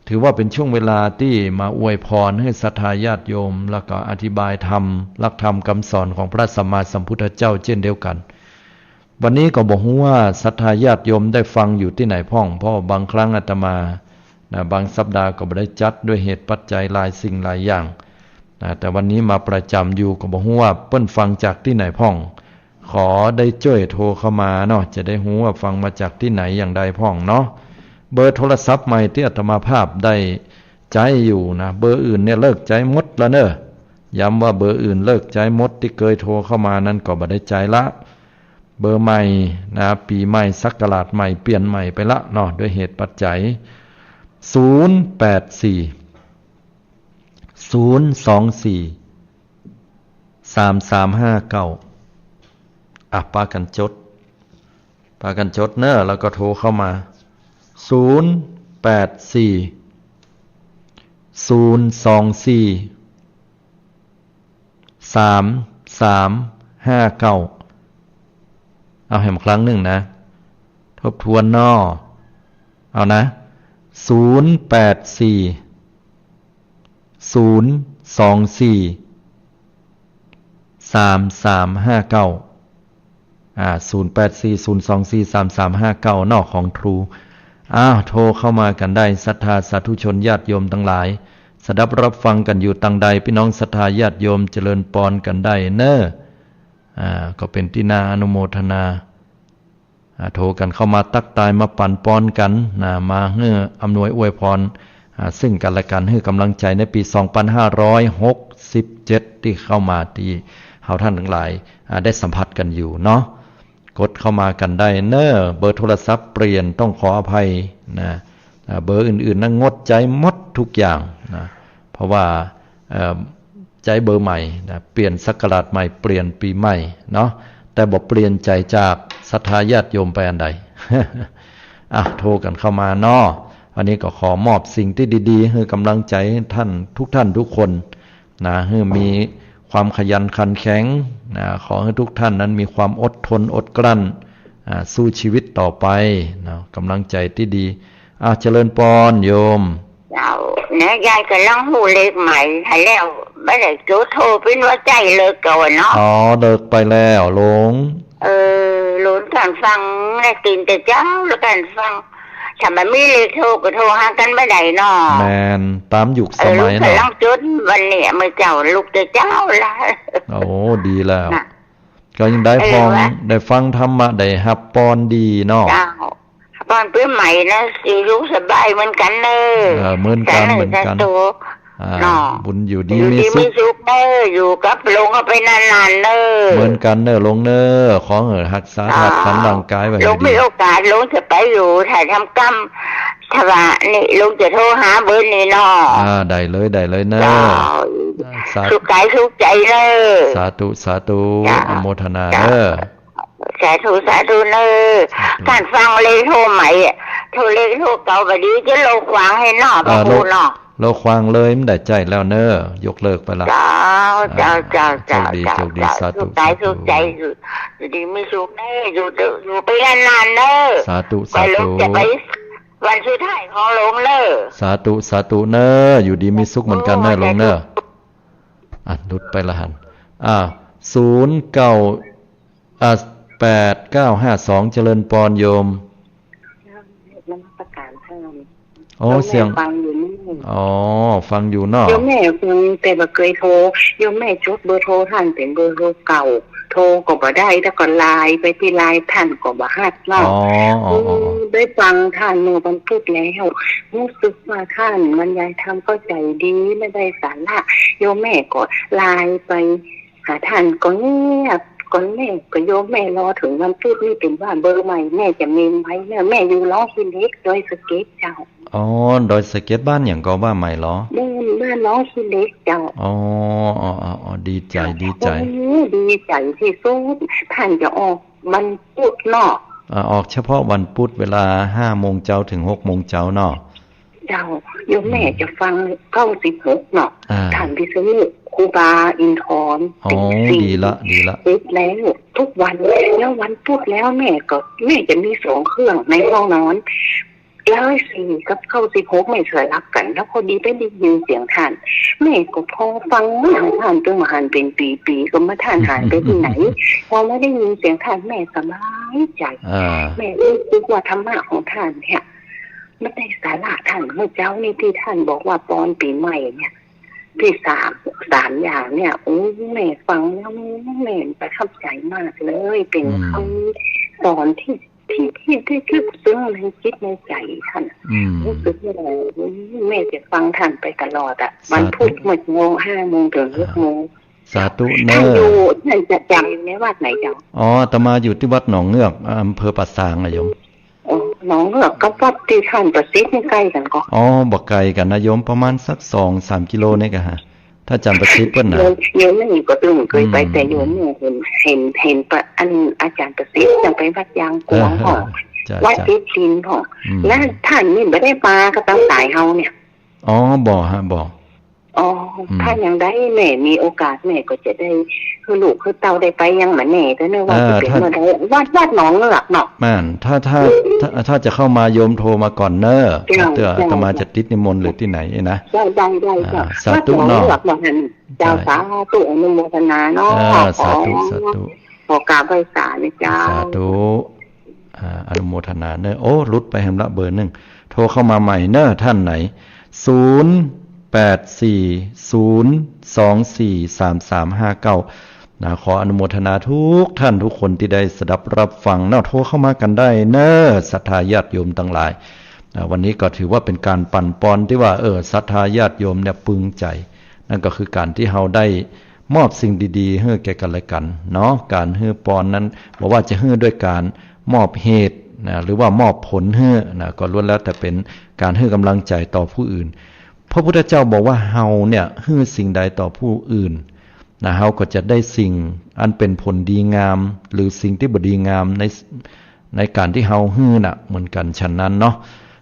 ถือว่าเป๋นช่วงเวลาตี้มาอวยพรหื้อศรัทธาญาติโยม แล้วก็อธิบายธรรม หลักธรรมกำสอนของพระสัมมาสัมพุทธเจ้าเจ้นเดียวกั๋น วันนี้ก็บ่ฮู้ว่าศรัทธาญาติโยมได้ฟังอยู่ตี้ไหนพ่อง เพราะบางครั้งอาตมา นะ บางสัปดาห์ก็บ่ได้จัดด้วยเหตุปัจจัยหลายสิ่งหลายอย่าง นะ แต่วันนี้มาประจ๋ำอยู่ ก็บ่ฮู้ว่าเปิ้นฟังจากตี้ไหนพ่อง ขอได้จ้วยโทรเข้ามาเนาะ จะได้ฮู้ว่าฟังมาจากตี้ไหนอย่างใดพ่องเนาะ เบอร์โทรศัพท์ใหม่ตี้อาตมาภาพได้ใจ๊อยู่นะ เบอร์อื่นเนี่ยเลิกใจ๊หมดแล้วเน่อ ย้ำว่าเบอร์อื่นเลิกใจ๊หมด ตี้เกยโทรเข้ามานั้นก็บ่ได้ใจ๊ละ เบอร์ใหม่นะ ปี๋ใหม่ศักราชใหม่เปลี่ยนใหม่ไปละเนาะ ด้วยเหตุปัจจัย ศูนย์แปดสี่ ศูนย์สองสี่ สามสามห้าเก้า อ่ะ ปากั๋นจด ปากั๋นจดเน่อ แล้วก็โทรเข้ามา ศูนย์แปดสี่ ศูนย์สองสี่ สามสามห้าเก้า เอาแหมครั้งนึ่งนะ ทบทวนเนาะ เอานะ ศูนย์แปดสี่ ศูนย์สองสี่ สามสามห้าเก้า อ่า ศูนย์แปดสี่ ศูนย์สองสี่ สามสามห้าเก้า เนาะ ของทรู อ้าว โทรเข้ามากั๋นได้ ศรัทธาสาธุชนญาติโยมตังหลาย สดับรับฟังกั๋นอยู่ตางใด ปี้น้องศรัทธาญาติโยมเจริญปอนกั๋นได้เน่อ อ่า ก็เป๋นตี้น่าอนุโมทนา อ่า โทรกั๋นเข้ามาตั๊กตาย มาปั๋นปอนกั๋นนะ มาหื้ออำนวยอวยพร อ่า ซึ่งกั๋นและกั๋น หื้อก๋ำลังใจ๋ในปี๋สองปันห้าร้อยหกสิบเจ็ด ตี้เข้ามา ตี้เฮาท่านตังหลาย อ่า ได้สัมผัสกั๋นอยู่เนาะ กดเข้ามากั๋นได้เน่อ เบอร์โทรศัพท์เปลี่ยน ต้องขออภัยนะ อ่า เบอร์อื่นๆ นั้นงดใจ๊หมดกู้อย่างนะ เพราะว่า เอ่อ ใจ๊เบอร์ใหม่นะ เปลี่ยนศักราชใหม่ เปลี่ยนปี๋ใหม่เนาะ แต่บ่เปลี่ยนใจ๋จากศรัทธาญาติโยมไปอันใด อ่ะ โทรกั๋นเข้ามาเนาะ อันนี้ก็ขอมอบสิ่งตี้ดีๆ หื้อก๋ำลังใจ๋ท่านทุกท่านทุกคนนะ หื้อมีความขยันขันแข็งนะ ขอหื้อทุกท่านนั้นมีความอดทนอดกลั้น อ่า สู้ชีวิตต่อไปเนาะ ก๋ำลังใจ๋ตี้ดี อ่ะ เจริญปอนโยม เจ้า เนี่ย ยายก่ำลังฮู้เลขใหม่ หันแล้ว บ่ได้โจทย์โทรเป๋นว่าใจ้เลิกก่อนเนาะ อ๋อ เลิกไปแล้วลง เออ ลงก่อนฟัง ได้ตื่นแต่เจ๊าแล้วก่อนฟัง ถ้าบ่มีเลขโทรก็โทรหากั๋นบ่ได้เนาะ แม่น ต๋ามยุคสมัยเนาะ เออ ลูกก่ำลังจดวันนี้ เมื่อเจ๊าลุกแต่เจ๊าละ โอ้ ดีแล้ว น่ะ ก็ยังได้ฟัง เออ ได้ฟังธรรมะ ได้ฮับปอนดีเนาะ เจ้า ปอนปี๋ใหม่นะ อยู่สุขสบายเหมือนกั๋นเน่อ เออ เหมือนกั๋น สาธุ เหมือนกั๋น สาธุ อ่า เนาะ บุญอยู่ดี อยู่ดีมีสุข มีสุขเน่อ อยู่กับหลวงเอาไปนานๆ เน่อ เหมือนกั๋นเน่อหลวงเน่อ ขอหื้อฮักษาธาตุขันธ์ร่างก๋ายไว้หื้อดี หลวงมีโอกาส หลวงจะไปอยู่ถ่ายทำกรรม ถ้าว่านี่ หลวงจะโทรหาเบอร์นี้เนาะ อ่า ได้เลย ได้เลยเน่อ เจ้า อ่า สาธุ สุขกายสุขใจ๋เน่อ สาธุ สาธุ เจ้า อนุโมทนา เจ้า เน่อ สาธุ สาธุเน่อ สาธุ ก่อนฟังเลขโทรใหม่อะ โทรเลขโทรเก่าบ่ดี จะโลขวางหื้อเนาะ อ่า พระครูเนาะ โลขวางเลย บ่ได้ใจ๊แล้วเน่อ ยกเลิกไปละ เจ้า อ่า เจ้า เจ้า โชคดี เจ้า โชคดี เจ้า สาธุ สุขกาย สาธุ สุขใจ๋ อยู่ อยู่ดีมีสุขเน่อ อยู่ อยู่ไปนานๆ เน่อ สาธุ สาธุ ก่อนหลวงจะไปวันสุดท้ายของหลวงเน่อ สาธุ สาธุเน่อ อยู่ดีมีสุขเหมือนกั๋นเน่อ โอ้ หลวงเน่อ สาธุ อ่ะ หลุดไปละหัน อ่า ศูนย์เก้า อ่า แปดเก้าห้าสอง เจริญปอนโยม นมัสการท่าน โอ้ โยมแม่ เสียง ฟังอยู่นี่ อ๋อ ฟังอยู่เนาะ โยมแม่ฟังแต่บ่เกยโทร โยมแม่จดเบอร์โทรท่านเป๋นเบอร์โทรเก่า โทรก็บ่ได้ แล้วก็ไลน์ไปตี้ไลน์ท่านก็บ่ฮับเนาะ อ๋อ อ๋อ อ๋อ อืม ได้ฟังท่านเมื่อวันพุธแล้ว ฮู้สึกว่าท่านบรรยายธรรมก็ใจ๋ดี และได้สาระ โยมแม่ก็ไลน์ไป หาท่านก็เงียบ ก็แม่ ก็โยมแม่รอเถิงวันพุธนี่ เป๋นว่าเบอร์ใหม่แม่จะเมมไว้เน่อ แม่อยู่หนองขี้เหล็ก ดอยสะเก็ดเจ้า อ๋อ ดอยสะเก็ด บ้านหยังก่อ ว่าใหม่ลอ บ้าน บ้านหนองขี้เหล็กเจ้า อ๋อ อ๋อ อ๋อ อ๋อ ดีใจ๋ เจ้า ดีใจ๋ โอ้ ดีใจ๋ตี้สุด ท่านจะออกวันพุธเนาะ อ่า ออกเฉพาะวันพุธ เวลาห้าโมงเจ๊าเถิงหกโมงเจ๊าเนาะ เจ้า โยมแม่ อืม จะฟังเก้าสิบหกเนาะ อ่า ท่านพิษณุ ครูบาอินทร์ อ๋อ ตีสี่ ดีละ ดีละ เสร็จแล้วทุกวัน แล้ววันพุธแล้วแม่ก็ แม่จะมีสองเครื่องในห้องนอน ร้อยสี่กับเก้าสิบหก แม่สลับกั๋น แล้วพอดีไปได้ยินเสียงท่าน แม่ก็พอฟังมาหาท่าน ตึงบ่หันเป๋นปี๋ๆ ก็บ่าท่านหายไปตี้ไหน พอมาได้ยินเสียงท่าน แม่สบายใจ๋ อ่า แม่ฮู้สึกว่าธรรมะของท่านเนี่ย มันได้สาระ ท่านเมื่อเจ๊านี่ตี้ท่านบอกว่าปอนปี๋ใหม่เนี่ย ตี้สาม สามอย่างเนี่ย โอ้ แม่ฟังแล้วแม่ประทับใจ๋มากเลย เป๋น อืม คำสอนตี้ ตี้ ตี้ ตี้ลึกซึ้งในจิตในใจ๋ท่าน อืม ฮู้สึกว่า โอ้ แม่จะฟังท่านไปตลอดอะ สาธุ วันพุธเมื่อเจ๊า ห้าโมงเถิงหกโมง สาธุเน่อ ท่านอยู่ ท่านจะจำอยู่ในวัดไหนเจ้า อ๋อ อาตมาอยู่ตี้วัดหนองเงือก อำเภอป่าซางอะโยม อ๋อ หนองเงือกกับวัดตี้ท่านประสิทธิ์นี่ใก้กั๋นก่อ อ๋อ บ่ไกลกั๋นนะโยม ประมาณสักสองสามกิโลนี่กะฮะ ถ้าอาจารย์ประสิทธิ์เปิ้นน่ะ โยม โยมนี่ก็ตึงเกยไป อืม แต่โยมนี่เห็น เห็น เห็นปะ อันอาจารย์ประสิทธิ์ยังไปวัดยางกวางพ่อง เออ จ้ะ วัด จ้ะ เกตุทินพ่อง อืม และต้านนี่บ่ได้มาก็ตางสายเฮาเนี่ย อ๋อ บ่ฮะ บ่ อ๋อ อืม ถ้าอย่างใดแม่มีโอกาสแม่ก็จะได้หื้อลูกหื้อเต้าได้ไปยังบ่าแน่เตื้อเนาะ ว่า เออ จะเป๋น ถ้า เมื่อใด วัด วัดหนองเงือกเนาะ แม่น ถ้า ถ้า ถ้า ถ้าจะเข้ามาโยมโทรมาก่อนเน้อ เจ้า เตื้อ เจ้า อาตมาจะติดนิมนต์หรือตี้ไหนนะ ได้ ได้ ได้ เจ้า อ่า สาธุ วัดหนองเงือก เนาะ เนาะ เจ้า ใช่ สาธุ อนุโมทนาเนาะ เออ สาธุ ขอ สาธุ ขอกราบไหว้สานะเจ้า สาธุ อ่า อนุโมทนาเน้อ โอ้ หลุดไปแหมละเบอร์หนึ่ง โทรเข้ามาใหม่เน้อ ท่านไหน ศูนย์ แปด สี่ ศูนย์ สอง สี่ สาม สาม ห้า เก้า นะ ขออนุโมทนาทุกท่านทุกคนตี้ได้สดับรับฟังเนาะ โทรเข้ามากั๋นได้เน้อ ศรัทธาญาติโยมตังหลาย อ่า วันนี้ก็ถือว่าเป๋นก๋านปั๋นปอนตี้ว่า เออ ศรัทธาญาติโยมเนี่ยปึงใจ๋ นั่นก็คือก๋านตี้เฮาได้มอบสิ่งดีๆ หื้อแก่กั๋นและกั๋นเนาะ ก๋านหื้อปอนนั้น บ่ว่าจะหื้อด้วยก๋านมอบเหตุนะ หรือว่ามอบผลหื้อนะ ก็ล้วนแล้วแต่เป๋นก๋านหื้อก๋ำลังใจ๋ต่อผู้อื่น พระพุทธเจ้าบอกว่าเฮาเนี่ยหื้อสิ่งใดต่อผู้อื่นนะ เฮาก็จะได้สิ่งอันเป๋นผลดีงาม หรือสิ่งตี้บ่ดีงามใน ในก๋านตี้เฮาหื้อน่ะเหมือนกั๋น ฉะนั้นเนาะ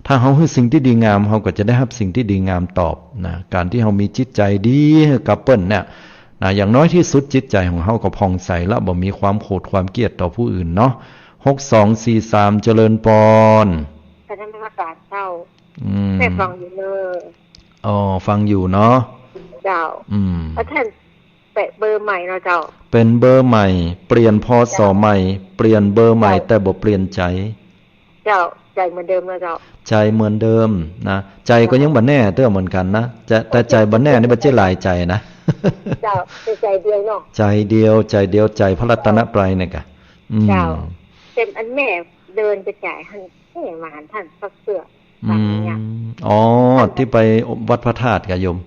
ถ้าเฮาหื้อสิ่งตี้ดีงาม เฮาก็จะได้ฮับสิ่งตี้ดีงามตอบนะ ก๋านตี้เฮามีจิตใจ๋ดีหื้อกับเปิ้นเนี่ยนะ อย่างน้อยตี้สุดจิตใจ๋ของเฮาก็ผ่องใสละ บ่มีความโขดความเกลียดต่อผู้อื่นเนาะ หกสองสี่สาม เจริญปอน กราบนมัสก๋านเจ้า อืม แม่ฟังอยู่เน้อ อ๋อ ฟังอยู่เนาะ เจ้า อืม แล้วต้าน เป๋นเบอร์ใหม่เนาะเจ้า เป๋นเบอร์ใหม่ เปลี่ยน พ.ศ. ใหม่ เปลี่ยนเบอร์ใหม่ เจ้า แต่บ่เปลี่ยนใจ๋ เจ้า ใจ๋เหมือนเดิมเนาะเจ้า ใจ๋เหมือนเดิมนะ ใจ๋ก็ยังบ่แน่เตื้อเหมือนกั๋นนะ แต่ แต่ใจ๋บ่แน่นี่บ่ใจ้หลายใจ๋นะ เจ้า แต่ใจ๋เดียวเนาะ ใจ๋เดียว ใจ๋เดียว ใจ๋พระรัตนตรัยเนี่ยกะ อืม เจ้า เป๋นอันแม่เดินไปจ่ายหั้น แม่มาหันต้านสักเตื้อ อืม ตามเนี่ย อ๋อ ตี้ไปวัดพระธาตุกะโยม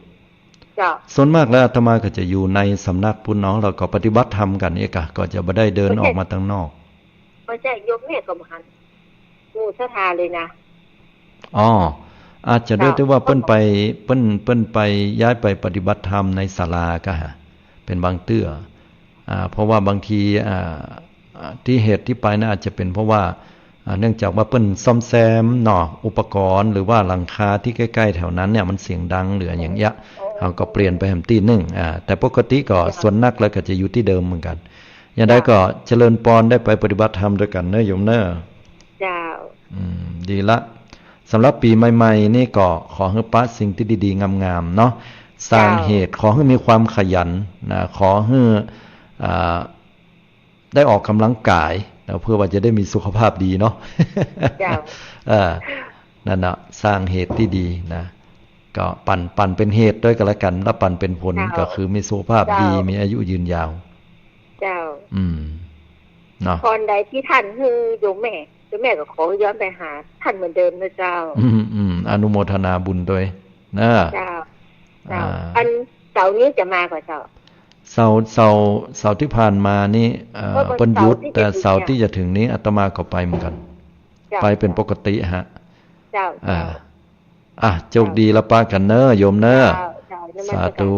เจ้า ส่วนมากแล้วอาตมาก็จะอยู่ในสำนักปู้นเนาะ แล้วก็ปฏิบัติธรรมกั๋นเองกะ ก็จะบ่ได้เดินออกมาตางนอก บ่ใจ้ โยมแม่ก็บ่หันหมู่ศรัทธาเลยนะ อ๋อ อาจจะด้วย เจ้า ตี้ว่าเปิ้นไป เปิ้น เปิ้นไปย้ายไปปฏิบัติธรรมในศาลากะฮะ เป๋นบางเตื้อ อ่า เพราะว่าบางที อ่า อ่า ตี้เหตุตี้ไปน่ะอาจจะเป๋นเพราะว่า อ่า เนื่องจากว่าเปิ้นซ่อมแซมเนาะ อุปกรณ์ หรือว่าหลังคาตี้ใก้ๆ แถวนั้นเนี่ยมันเสียงดังหรืออะหยังเยียะ เฮาก็เปลี่ยนไปแหมตี้นึ่ง อ่า แต่ปกติก็ส่วนนักแล้วก็จะอยู่ตี้เดิมเหมือนกั๋น อย่างใดก็เจริญปอน ได้ไปปฏิบัติธรรมตวยกั๋นเน้อโยมเน้อ เจ้า อืม ดีละ สำหรับปี๋ใหม่ๆ นี่ก็ขอหื้อปะสิ่งตี้ดีๆ งามๆ เนาะ สร้างเหตุ เจ้า ขอหื้อมีความขยันนะ ขอหื้อ อ่า ได้ออกก๋ำลังก๋ายนะ เพื่อว่าจะได้มีสุขภาพดีเนาะ เจ้า เออ นั่นน่ะ สร้างเหตุตี้ดีนะ ก็ปั่น ปั่นเป๋นเหตุตวยกั๋นและกั๋น แล้วปั่นเป๋นผล เจ้า ก็คือมีสุขภาพดี เจ้า มีอายุยืนยาว เจ้า อืม เนาะ พรใดตี้ต้านหื้อโยมแม่ โยมแม่ก็ขอย้อนไปหาต้านเหมือนเดิมนะเจ้า อืม อืม อนุโมทนาบุญตวยนะ เจ้า เจ้า อ่า อันเสาร์นี้จะมาก่อเจ้า เสาร์ เสาร์ เสาร์ตี้ผ่านมานี่ เอ่อ เปิ้นหยุด แต่เสาร์ตี้จะถึงนี้อาตมาก็ไปเหมือนกั๋น เจ้า ไปเป๋นปกติฮะ เจ้า อ่า เจ้า อ่ะ โชคดีละปะกั๋นเน้อโยมเน้อ เจ้า เจ้า นมัสก๋านเจ้า สาธุ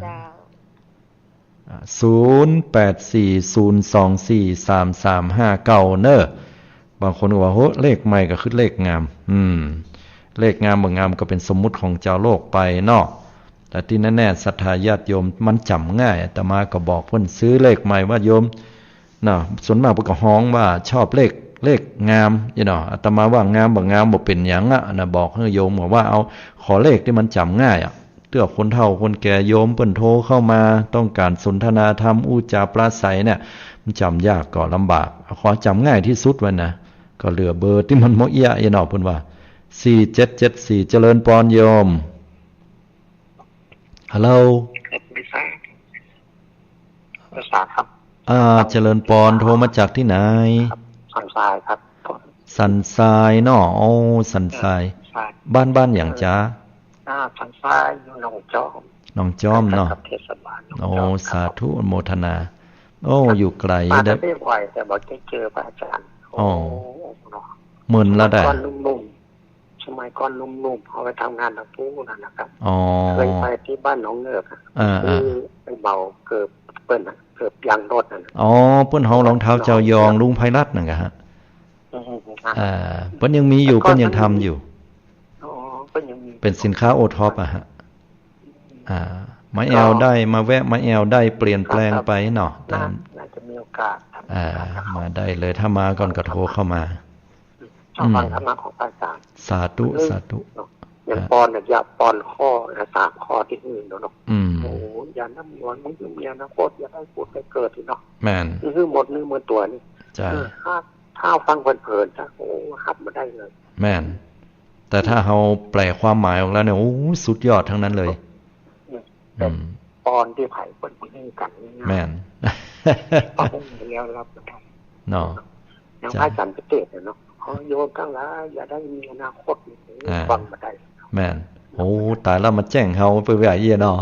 เจ้า อ่า ศูนย์แปดสี่ศูนย์สองสี่สามสามห้าเก้าเน้อ บางคนก็ว่า โห เลขใหม่ก็คือเลขงาม อืม เลขงามบ่งามก็เป๋นสมมุติของจาวโลกไปเนาะ แต่ตี้แน่ๆ ศรัทธาญาติโยมมันจ๋ำง่าย อาตมาก็บอกเปิ้นซื้อเลขใหม่ว่าโยม เนาะ ส่วนมากเปิ้นก็ฮ้องว่าชอบเลข เลขงาม อี้เนาะ อาตมาว่างามบ่งามบ่เป๋นหยังอะนะ บอกหื้อโยมว่าเอา ขอเลขตี้มันจ๋ำง่ายอะ เตื้อคนเฒ่าคนแก่โยมเปิ้นโทรเข้ามา ต้องก๋านสนทนาธรรม อู้จ๋าปราศรัยเนี่ย มันจ๋ำยากก็ลำบาก ขอจ๋ำง่ายตี้สุดไว้นะ ก็เหลือเบอร์ตี้มันบ่เอี้ยะ อี้เนาะ เปิ้นว่า สี่เจ็ดเจ็ดสี่ เจริญปอนโยม ฮัลโหล ครับ ไม่ทราบ ภาษาครับ อ่า เจริญปอน โทรมาจากตี้ไหน ครับ สันทรายครับ สันทรายเนาะ โอ้ สันทราย สันทราย บ้าน บ้านหยังจ๊ะ อ่า สันทรายอยู่หนองจอม หนองจอมเนาะ ใกล้ๆ กับเทศบาลหนองจอม โอ้ ครับ สาธุอนุโมทนา โอ้ ครับ อยู่ไกล มา เด้อ ได้บ่อย แต่บ่ได้เจอพระอาจารย์ อ๋อ โอ้ เนาะ เหมือนละได้ สมัยก่อนหนุ่มๆ ส สมัยก่อนหนุ่มๆ เขาไปทำงานตางปู๊นนั่นนะครับ อ๋อ เคยไปตี้บ้านหนองเงือกอะ อ่า คือ อ่า ไปเหมาเกิบเปิ้นน่ะ เกิบยางรถนั่นน่ะ อ๋อ เปิ้นเอารองเท้าเจ้ายอง ลุงไพรัตน์นั่นกะฮะ อืม ครับ อ่า เปิ้นยังมีอยู่ แต่ก่อน เปิ้นยังทำอยู่ อ๋อ เปิ้นยังมี เป๋นสินค้าโอท็อปอะฮะ อ่า มาแอวได้ มาแวะมาแอวได้ เปลี่ยนแปลงไปเนาะ ครับ ครับ ตาม น่า น่าจะมีโอกาสครับ อ่า ครับ มาได้เลย ถ้ามาก่อนก็โทรเข้ามา ชอบฟัง อืม ธรรมะของพระอาจารย์ สาธุ สาธุ เนาะ อย่าง อ่า ปอนเนี่ย อย่าปอนข้อนะ สามข้อตี้หื้อเนาะ อืม โอ้ อย่าน้ำนวล มึงมีอนาคต อย่าได้ผุดได้เกิดเนาะ แม่น หื้อหมดเนื้อหมดตั๋วนี่ ใช่ เออ ถ้า ถ้าฟังเพลินๆ นะ โอ้ ฮับบ่ได้เลย แม่น แต่ถ้าเฮาแปลความหมายออกแล้วเนี่ย โอ้ สุดยอดทั้งนั้นเลย อืม อืม ปอนตี้ไผเปิ้นบ่ได้กันง่ายๆ แม่น ปอนแล้วรับบ่ได้ เนาะ อย่าง ใช่ พระอาจารย์ไปเตศน์น่ะเนาะ ขอโยมตังหลายอย่าได้มีอนาคต อ่า ฟังบ่ได้ แม่น โอ้ ต๋ายแล้ว มาแจ้งเฮาไปว่าอี้เนาะ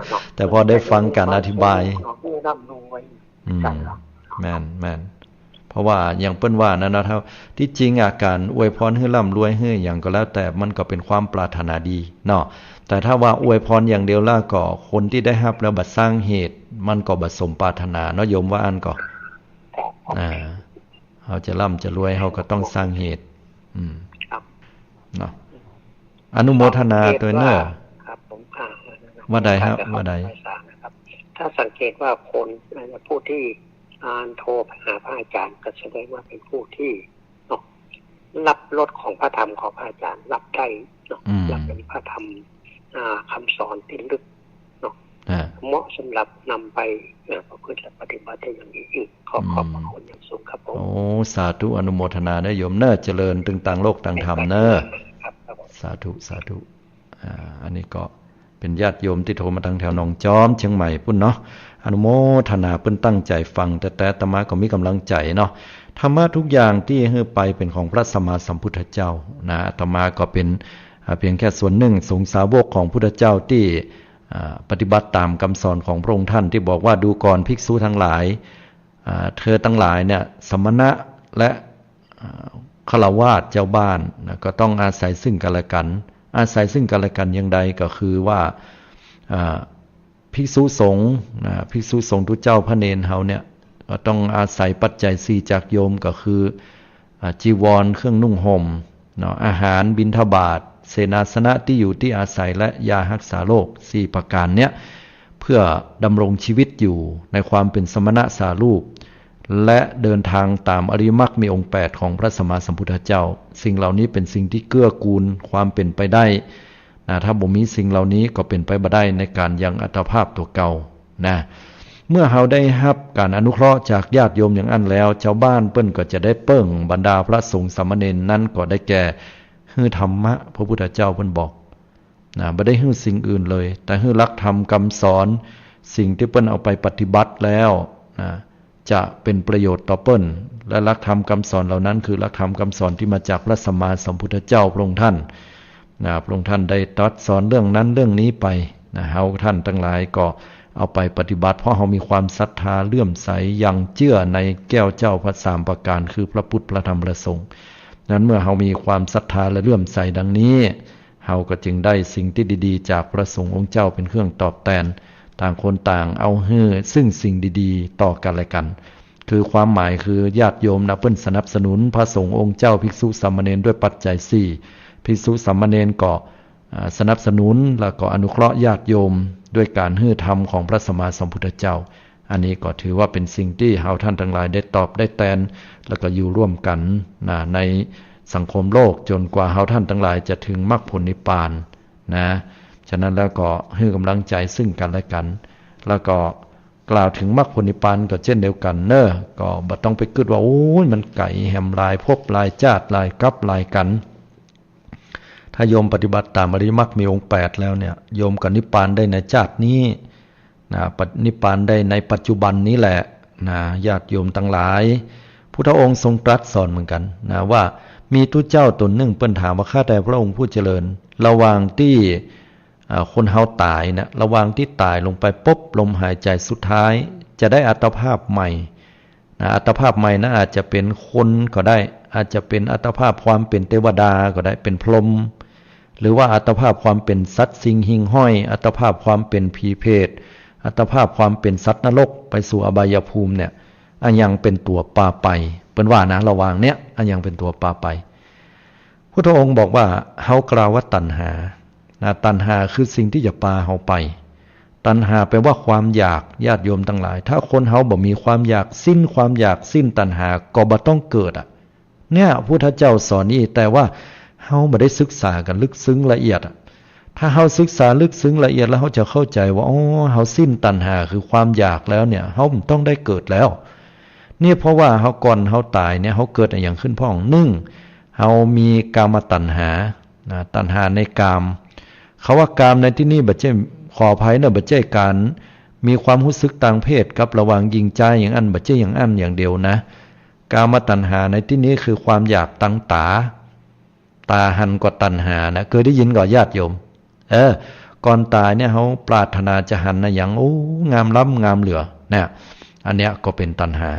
เนาะ แต่พอได้ฟังการอธิบาย ขอให้ร่ำรวย อืม กันเนาะ แม่น แม่น เพราะว่าอย่างเปิ้นว่านั่นนะ ถ้า ตี้จริงอะ ก๋านอวยพรหื้อร่ำรวยหื้อหยังก็แล้วแต่ มันก็เป๋นความปรารถนาดีเนาะ แต่ถ้าว่าอวยพรอย่างเดียวแล้วก็ คนตี้ได้ฮับแล้วบ่สร้างเหตุ มันก็บ่สมปรารถนาเนาะ โยมว่าอั้นก่อ ครับ อ่า เฮาจะร่ำจะรวย เฮาก็ต้องสร้างเหตุ อืม ครับ เนาะ อนุโมทนาตวยเน้อ ครับผม อ่า ว่าใดฮะ ครับ ว่าใด ครับ ถ้าสังเกตว่าคน ผู้ที่ อ่า โทรไปหาพระอาจารย์ ก็แสดงว่าเป็นผู้ที่ เนาะ รับรสของพระธรรมของพระอาจารย์ รับได้เนาะ อืม รับในพระธรรม อ่า คำสอนที่ลึกเนาะ อ่า เหมาะสำหรับนำไป อ่า ประพฤติและปฏิบัติได้อย่างดียิ่ง ขอ อืม ขอบพระคุณอย่างสูงครับผม โอ้ สาธุ อนุโมทนาเน้อโยมเน้อ เจริญตึงตางโลกตางธรรมเน้อ ครับ ครับผม สาธุ สาธุ อ่า อันนี้ก็เป๋นญาติโยมตี้โทรมาตังแถวหนองจอม เชียงใหม่ปู๊นเนาะ อนุโมทนา เปิ้นตั้งใจ๋ฟัง แต่ แต่อาตมาก็มีก๋ำลังใจ๋เนาะ ธรรมะทุกอย่างตี้หื้อไปเป๋นของพระสัมมาสัมพุทธเจ้านะ อาตมาก็เป๋น อ่า เพียงแค่ส่วนนึ่ง สงฆ์สาวกของพุทธเจ้าตี้ อ่า ปฏิบัติต๋ามกำสอนของพระองค์ท่านตี้บอกว่า ดูก่อนภิกษุทั้งหลาย อ่า เธอตังหลายเนี่ย สมณะและ อ่า ฆราวาสเจ้าบ้านนะ ก็ต้องอาศัยซึ่งกันและกัน อาศัยซึ่งกันและกันอย่างใด ก็คือว่า อ่า ภิกษุสงฆ์นะ ภิกษุสงฆ์ตุ๊เจ้าพระเณรเฮาเนี่ย ก็ต้องอาศัยปัจจัยสี่จากโยม ก็คือ อ่า จีวร เครื่องนุ่งห่มเนาะ อาหาร บิณฑบาต เสนาสนะ ตี้อยู่ตี้อาศัย และยาฮักษาโรค สี่ประก๋านเนี่ย เพื่อดำรงชีวิตอยู่ในความเป๋นสมณะสารูป และเดินทางต๋ามอริยมรรคมีองค์แปดของพระสัมมาสัมพุทธเจ้า สิ่งเหล่านี้เป๋นสิ่งตี้เกื้อกูลความเป๋นไปได้นะ ถ้าบ่มีสิ่งเหล่านี้ก็เป๋นไปบ่ได้ในก๋านยังอัตภาพตั๋วเก่านะ เมื่อเฮาได้ฮับก๋านอนุเคราะห์จากญาติโยมอย่างอั้นแล้ว จาวบ้านเปิ้นก็จะได้เปิ้งบรรดาพระสงฆ์สามเณรนั้นก็ได้แก่ หื้อธรรมะ พระพุทธเจ้าเปิ้นบอก นะ บ่ได้หื้อสิ่งอื่นเลย แต่หื้อหลักธรรมกำสอน สิ่งตี้เปิ้นเอาไปปฏิบัติแล้ว นะ จะเป๋นประโยชน์ต่อเปิ้น และหลักธรรมกำสอนเหล่านั้น คือหลักธรรมกำสอนตี้มาจากพระสัมมาสัมพุทธเจ้าพระองค์ท่าน นะ พระองค์ท่านได้ตรัสสอนเรื่องนั้นเรื่องนี้ไป นะ เฮาท่านตังหลายก็เอาไปปฏิบัติ เพราะเฮามีความศรัทธาเลื่อมใส ยังเจื้อในแก้วเจ้าพระสามประก๋าน คือพระพุทธ พระธรรม พระสงฆ์ นั้นเมื่อเฮามีความศรัทธาและเลื่อมใสดังนี้ เฮาก็จึงได้สิ่งตี้ดีๆ จากพระสงฆ์องค์เจ้าเป๋นเครื่องตอบแตน ต่างคนต่างเอาหื้อซึ่งสิ่งดีๆ ต่อกันและกัน คือความหมายคือญาติโยมนะ เปิ้นสนับสนุนพระสงฆ์องค์เจ้า ภิกษุสามเณรด้วยปัจจัยสี่ ภิกษุสามเณรก็ อ่า สนับสนุนแล้วก็อนุเคราะห์ญาติโยมด้วยก๋านหื้อธรรมของพระสัมมาสัมพุทธเจ้า อันนี้ก็ถือว่าเป๋นสิ่งตี้เฮาท่านตังหลายได้ตอบได้แตน แล้วก็อยู่ร่วมกั๋นนะ ในสังคมโลก จ๋นกว่าเฮาท่านตังหลายจะเถิงมรรคผลนิพพานนะ ฉะนั้นแล้วก็หื้อก๋ำลังใจ๋ซึ่งกั๋นและกั๋น แล้วก็กล่าวเถิงมรรคผลนิพพานก็เจ้นเดียวกั๋นเน้อ ก็บ่ต้องไปกึ๊ดว่า โอ้ย มันไก๋แหมหลายภพหลายจาติหลายกัปหลายกัณฑ์ ถ้าโยมปฏิบัติต๋ามอริยมรรคมีองค์แปดแล้วเนี่ย โยมก็นิพพานได้ในจาตินี้นะ ปะ- นิพพานได้ในปัจจุบันนี้แหละนะ ญาติโยมตังหลาย พุทธองค์ทรงตรัสสอนเหมือนกั๋นนะ ว่ามีตุ๊เจ้าต๋นนึ่งเปิ้นถามว่า ข้าแต่พระองค์ผู้เจริญ ระหว่างตี้ อ่า คนเฮาต๋ายนะ ระหว่างตี้ต๋ายลงไปปุ๊บ ลมหายใจ๋สุดท้ายจะได้อัตภาพใหม่นะ อัตภาพใหม่นั้นอาจจะเป๋นคนก็ได้ อาจจะเป๋นอัตภาพความเป๋นเตวดาก็ได้ เป๋นพรหม หรือว่าอัตภาพความเป๋นสัตว์สิ่งหิ่งห้อย อัตภาพความเป๋นผีเปรต อัตภาพความเป๋นสัตว์นรก ไปสู่อบายภูมิเนี่ย อะหยังเป๋นตั๋วปาไป เปิ้นว่านะ ระหว่างเนี้ย อะหยังเป๋นตั๋วปาไป พุทธองค์บอกว่า เฮากล่าวว่าตัณหา นะ ตัณหาคือสิ่งตี้จะปาเฮาไป ตัณหาแปลว่าความอยาก ญาติโยมตังหลาย ถ้าคนเฮาบ่มีความอยาก สิ้นความอยาก สิ้นตัณหา ก็บ่ต้องเกิดอะ เนี่ย พุทธเจ้าสอนอี้ แต่ว่าเฮาบ่ได้ศึกษากั๋นลึกซึ้งละเอียดอะ ถ้าเฮาศึกษาลึกซึ้งละเอียดแล้วเฮาจะเข้าใจ๋ว่า อ๋อ เฮาสิ้นตัณหาคือความอยากแล้วเนี่ย เฮาบ่ต้องได้เกิดแล้ว เนี่ย เพราะว่าเฮา ก่อนเฮาต๋ายเนี่ย เฮาเกิดอะหยังขึ้นพ่อง นึ่ง เฮามีกามตัณหา นะ ตัณหาในกาม เขาว่ากามในตี้นี่บ่ใจ้ ขออภัยเนาะ บ่ใจ้ก๋านมีความฮู้สึกตางเพศกับระหว่างญิงจายอย่างอั้น บ่ใจ้อย่างอั้นอย่างเดียวนะ กามตัณหาในตี้นี่คือความอยากตางต๋า ต๋าหันก็ตัณหานะ เกยได้ยินก่อ ญาติโยม เออ ก่อนต๋ายเนี่ย เฮาปรารถนาจะหันอะหยัง โอ้ งามล้ำงามเหลือ นะ อันเนี้ยก็เป๋นตัณหา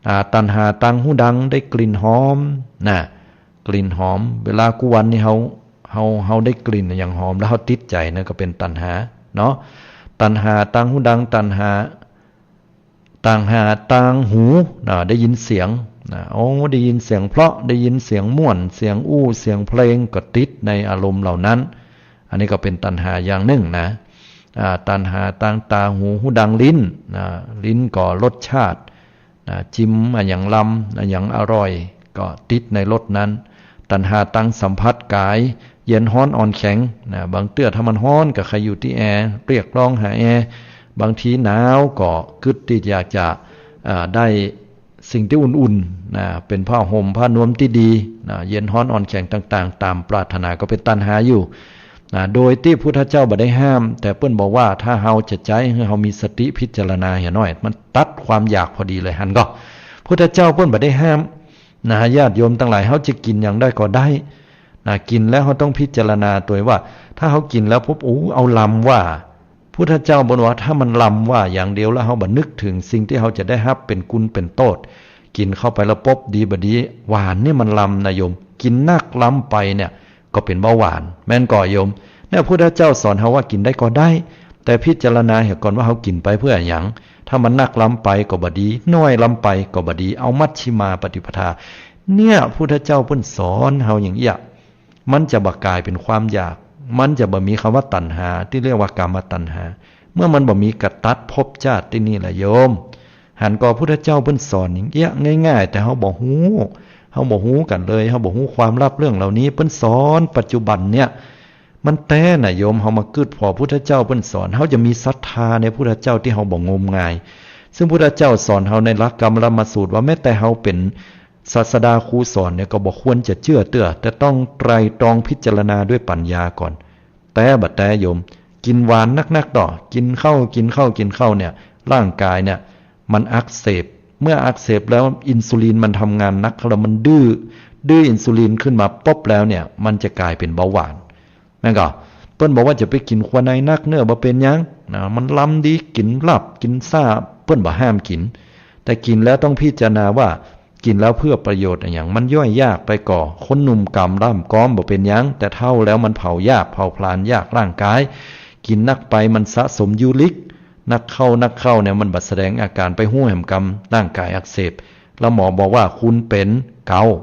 อ่า ตัณหาตางฮูดัง ได้กลิ่นหอม นะ กลิ่นหอม เวลากู้วันนี่เฮา เฮา เฮาได้กลิ่นอะหยังหอม แล้วเฮาติดใจ๋ นั่นก็เป๋นตัณหาเนาะ ตัณหาตางฮูดัง ตัณหา ตัณหาตางหู นะ ได้ยินเสียง นะ โอ้ ได้ยินเสียงเพราะ ได้ยินเสียงม่วน เสียงอู้ เสียงเพลง ก็ติดในอารมณ์เหล่านั้น อันนี้ก็เป๋นตัณหาอย่างนึ่งนะ อ่า ตัณหาตางต๋า หู ฮูดัง ลิ้น นะ ลิ้นก็รสชาติ นะ จิมอะหยังลำ อะหยังอร่อย ก็ติดในรสนั้น ตัณหาตางสัมผัสก๋าย เย็นฮ้อนอ่อนแข็ง นะ บางเตื้อถ้ามันฮ้อนก็ใค่อยู่ตี้แอร์ เรียกร้องหาแอร์ บางทีหนาวก็กึ๊ดตี้อยากจะ อ่า ได้สิ่งตี้อุ่นๆ นะ เป๋นผ้าห่มผ้านวมตี้ดี นะ เย็นฮ้อนอ่อนแข็งต่างๆ ต๋ามปรารถนา ก็เป๋นตัณหาอยู่ นะ โดยตี้พุทธเจ้าบ่ได้ห้าม แต่เปิ้นบอกว่าถ้าเฮาจะใจ๊ หื้อเฮามีสติพิจารณาเหียหน้อย มันตัดความอยากพอดีเลย หันก่อ พุทธเจ้าเปิ้นบ่ได้ห้าม นะ ญาติโยมตังหลาย เฮาจะกิ๋นอย่างใดก็ได้ นะ กิ๋นแล้วเฮาต้องพิจารณาตวยว่า ถ้าเฮากิ๋นแล้วปุ๊บ โอ้ เอาลำว่า พุทธเจ้าเปิ้นว่า ถ้ามันลำว่าอย่างเดียว แล้วเฮาบ่นึกเถิงสิ่งตี้เฮาจะได้ฮับเป๋นกุณเป๋นโต้ษ กิ๋นเข้าไปแล้วปุ๊บ ดีบ่ดี หวานนี่มันลำนะโยม กิ๋นนักลำไปเนี่ย ก็เป๋นเบาหวาน แม่นก่อโยม เนี่ย พุทธเจ้าสอนเฮาว่ากิ๋นได้ก็ได้ แต่พิจารณาเหียก่อนว่าเฮากิ๋นไปเปื้ออะหยัง ถ้ามันนักลำไปก็บ่ดี น้อยลำไปก็บ่ดี เอามัชฌิมาปฏิปทา เนี่ย พุทธเจ้าเปิ้นสอนเฮาอย่างเอี้ย มันจะบ่ก๋ายเป๋นความอยาก มันจะบ่มีกำว่าตัณหา ตี้เรียกว่ากามตัณหา เมื่อมันบ่มีก็ตัดภพจาติตี้นี่แหละโยม หันก่อพุทธเจ้าเปิ้นสอนอย่างเอี้ยง่ายๆ แต่เฮาบ่ฮู้ เฮาบ่ฮู้กั๋นเลย เฮาบ่ฮู้ความลับเรื่องเหล่านี้ เปิ้นสอนปัจจุบันเนี่ย มันแต๊นะโยม เฮามากึ๊ดผ่อพุทธเจ้าเปิ้นสอน เฮาจะมีศรัทธาในพุทธเจ้าตี้เฮาบ่งมงาย ซึ่งพุทธเจ้าสอนเฮาในหลักกรรมสูตรว่า แม้แต่เฮาเป๋นศาสดาครูสอนเนี่ย ก็บ่ควรจะเจื้อเตื้อ แต่ต้องไตร่ตรองพิจารณาด้วยปัญญาก่อน แต๊บ่แต๊โยม กิ๋นหวานนักๆ ต่อ กิ๋นเข้า กิ๋นเข้า กิ๋นเข้าเนี่ย ร่างกายเนี่ย มันอักเสบ เมื่ออักเสบแล้วอินซูลินมันทำงานหนัก แล้วมันดื้อ ดื้ออินซูลินขึ้นมาปุ๊บแล้วเนี่ย มันจะก๋ายเป๋นเบาหวาน แม่นก่อ เปิ้นบอกว่าจะไปกิ๋นครัวในนักเนื้อบ่เป๋นหยัง นะ มันลำดี กิ๋นลาบ กิ๋นซ่า เปิ้นบ่ห้ามกิ๋น แต่กิ๋นแล้วต้องพิจารณาว่า กิ๋นแล้วเปื้อประโยชน์อะหยัง มันย่อยยากไปก่อ คนหนุ่มกำล่ำก๊อมบ่เป๋นหยัง แต่เฒ่าแล้วมันเผายาก เผาผลาญยากร่างกาย กิ๋นนักไปมันสะสมยูริก นักเข้า นักเข้าเนี่ย มันบ่แสดงอาก๋าน ไปฮู้แหมกำ ร่างกายอักเสบ แล้วหมอบอกว่าคุณเป๋นเกาต์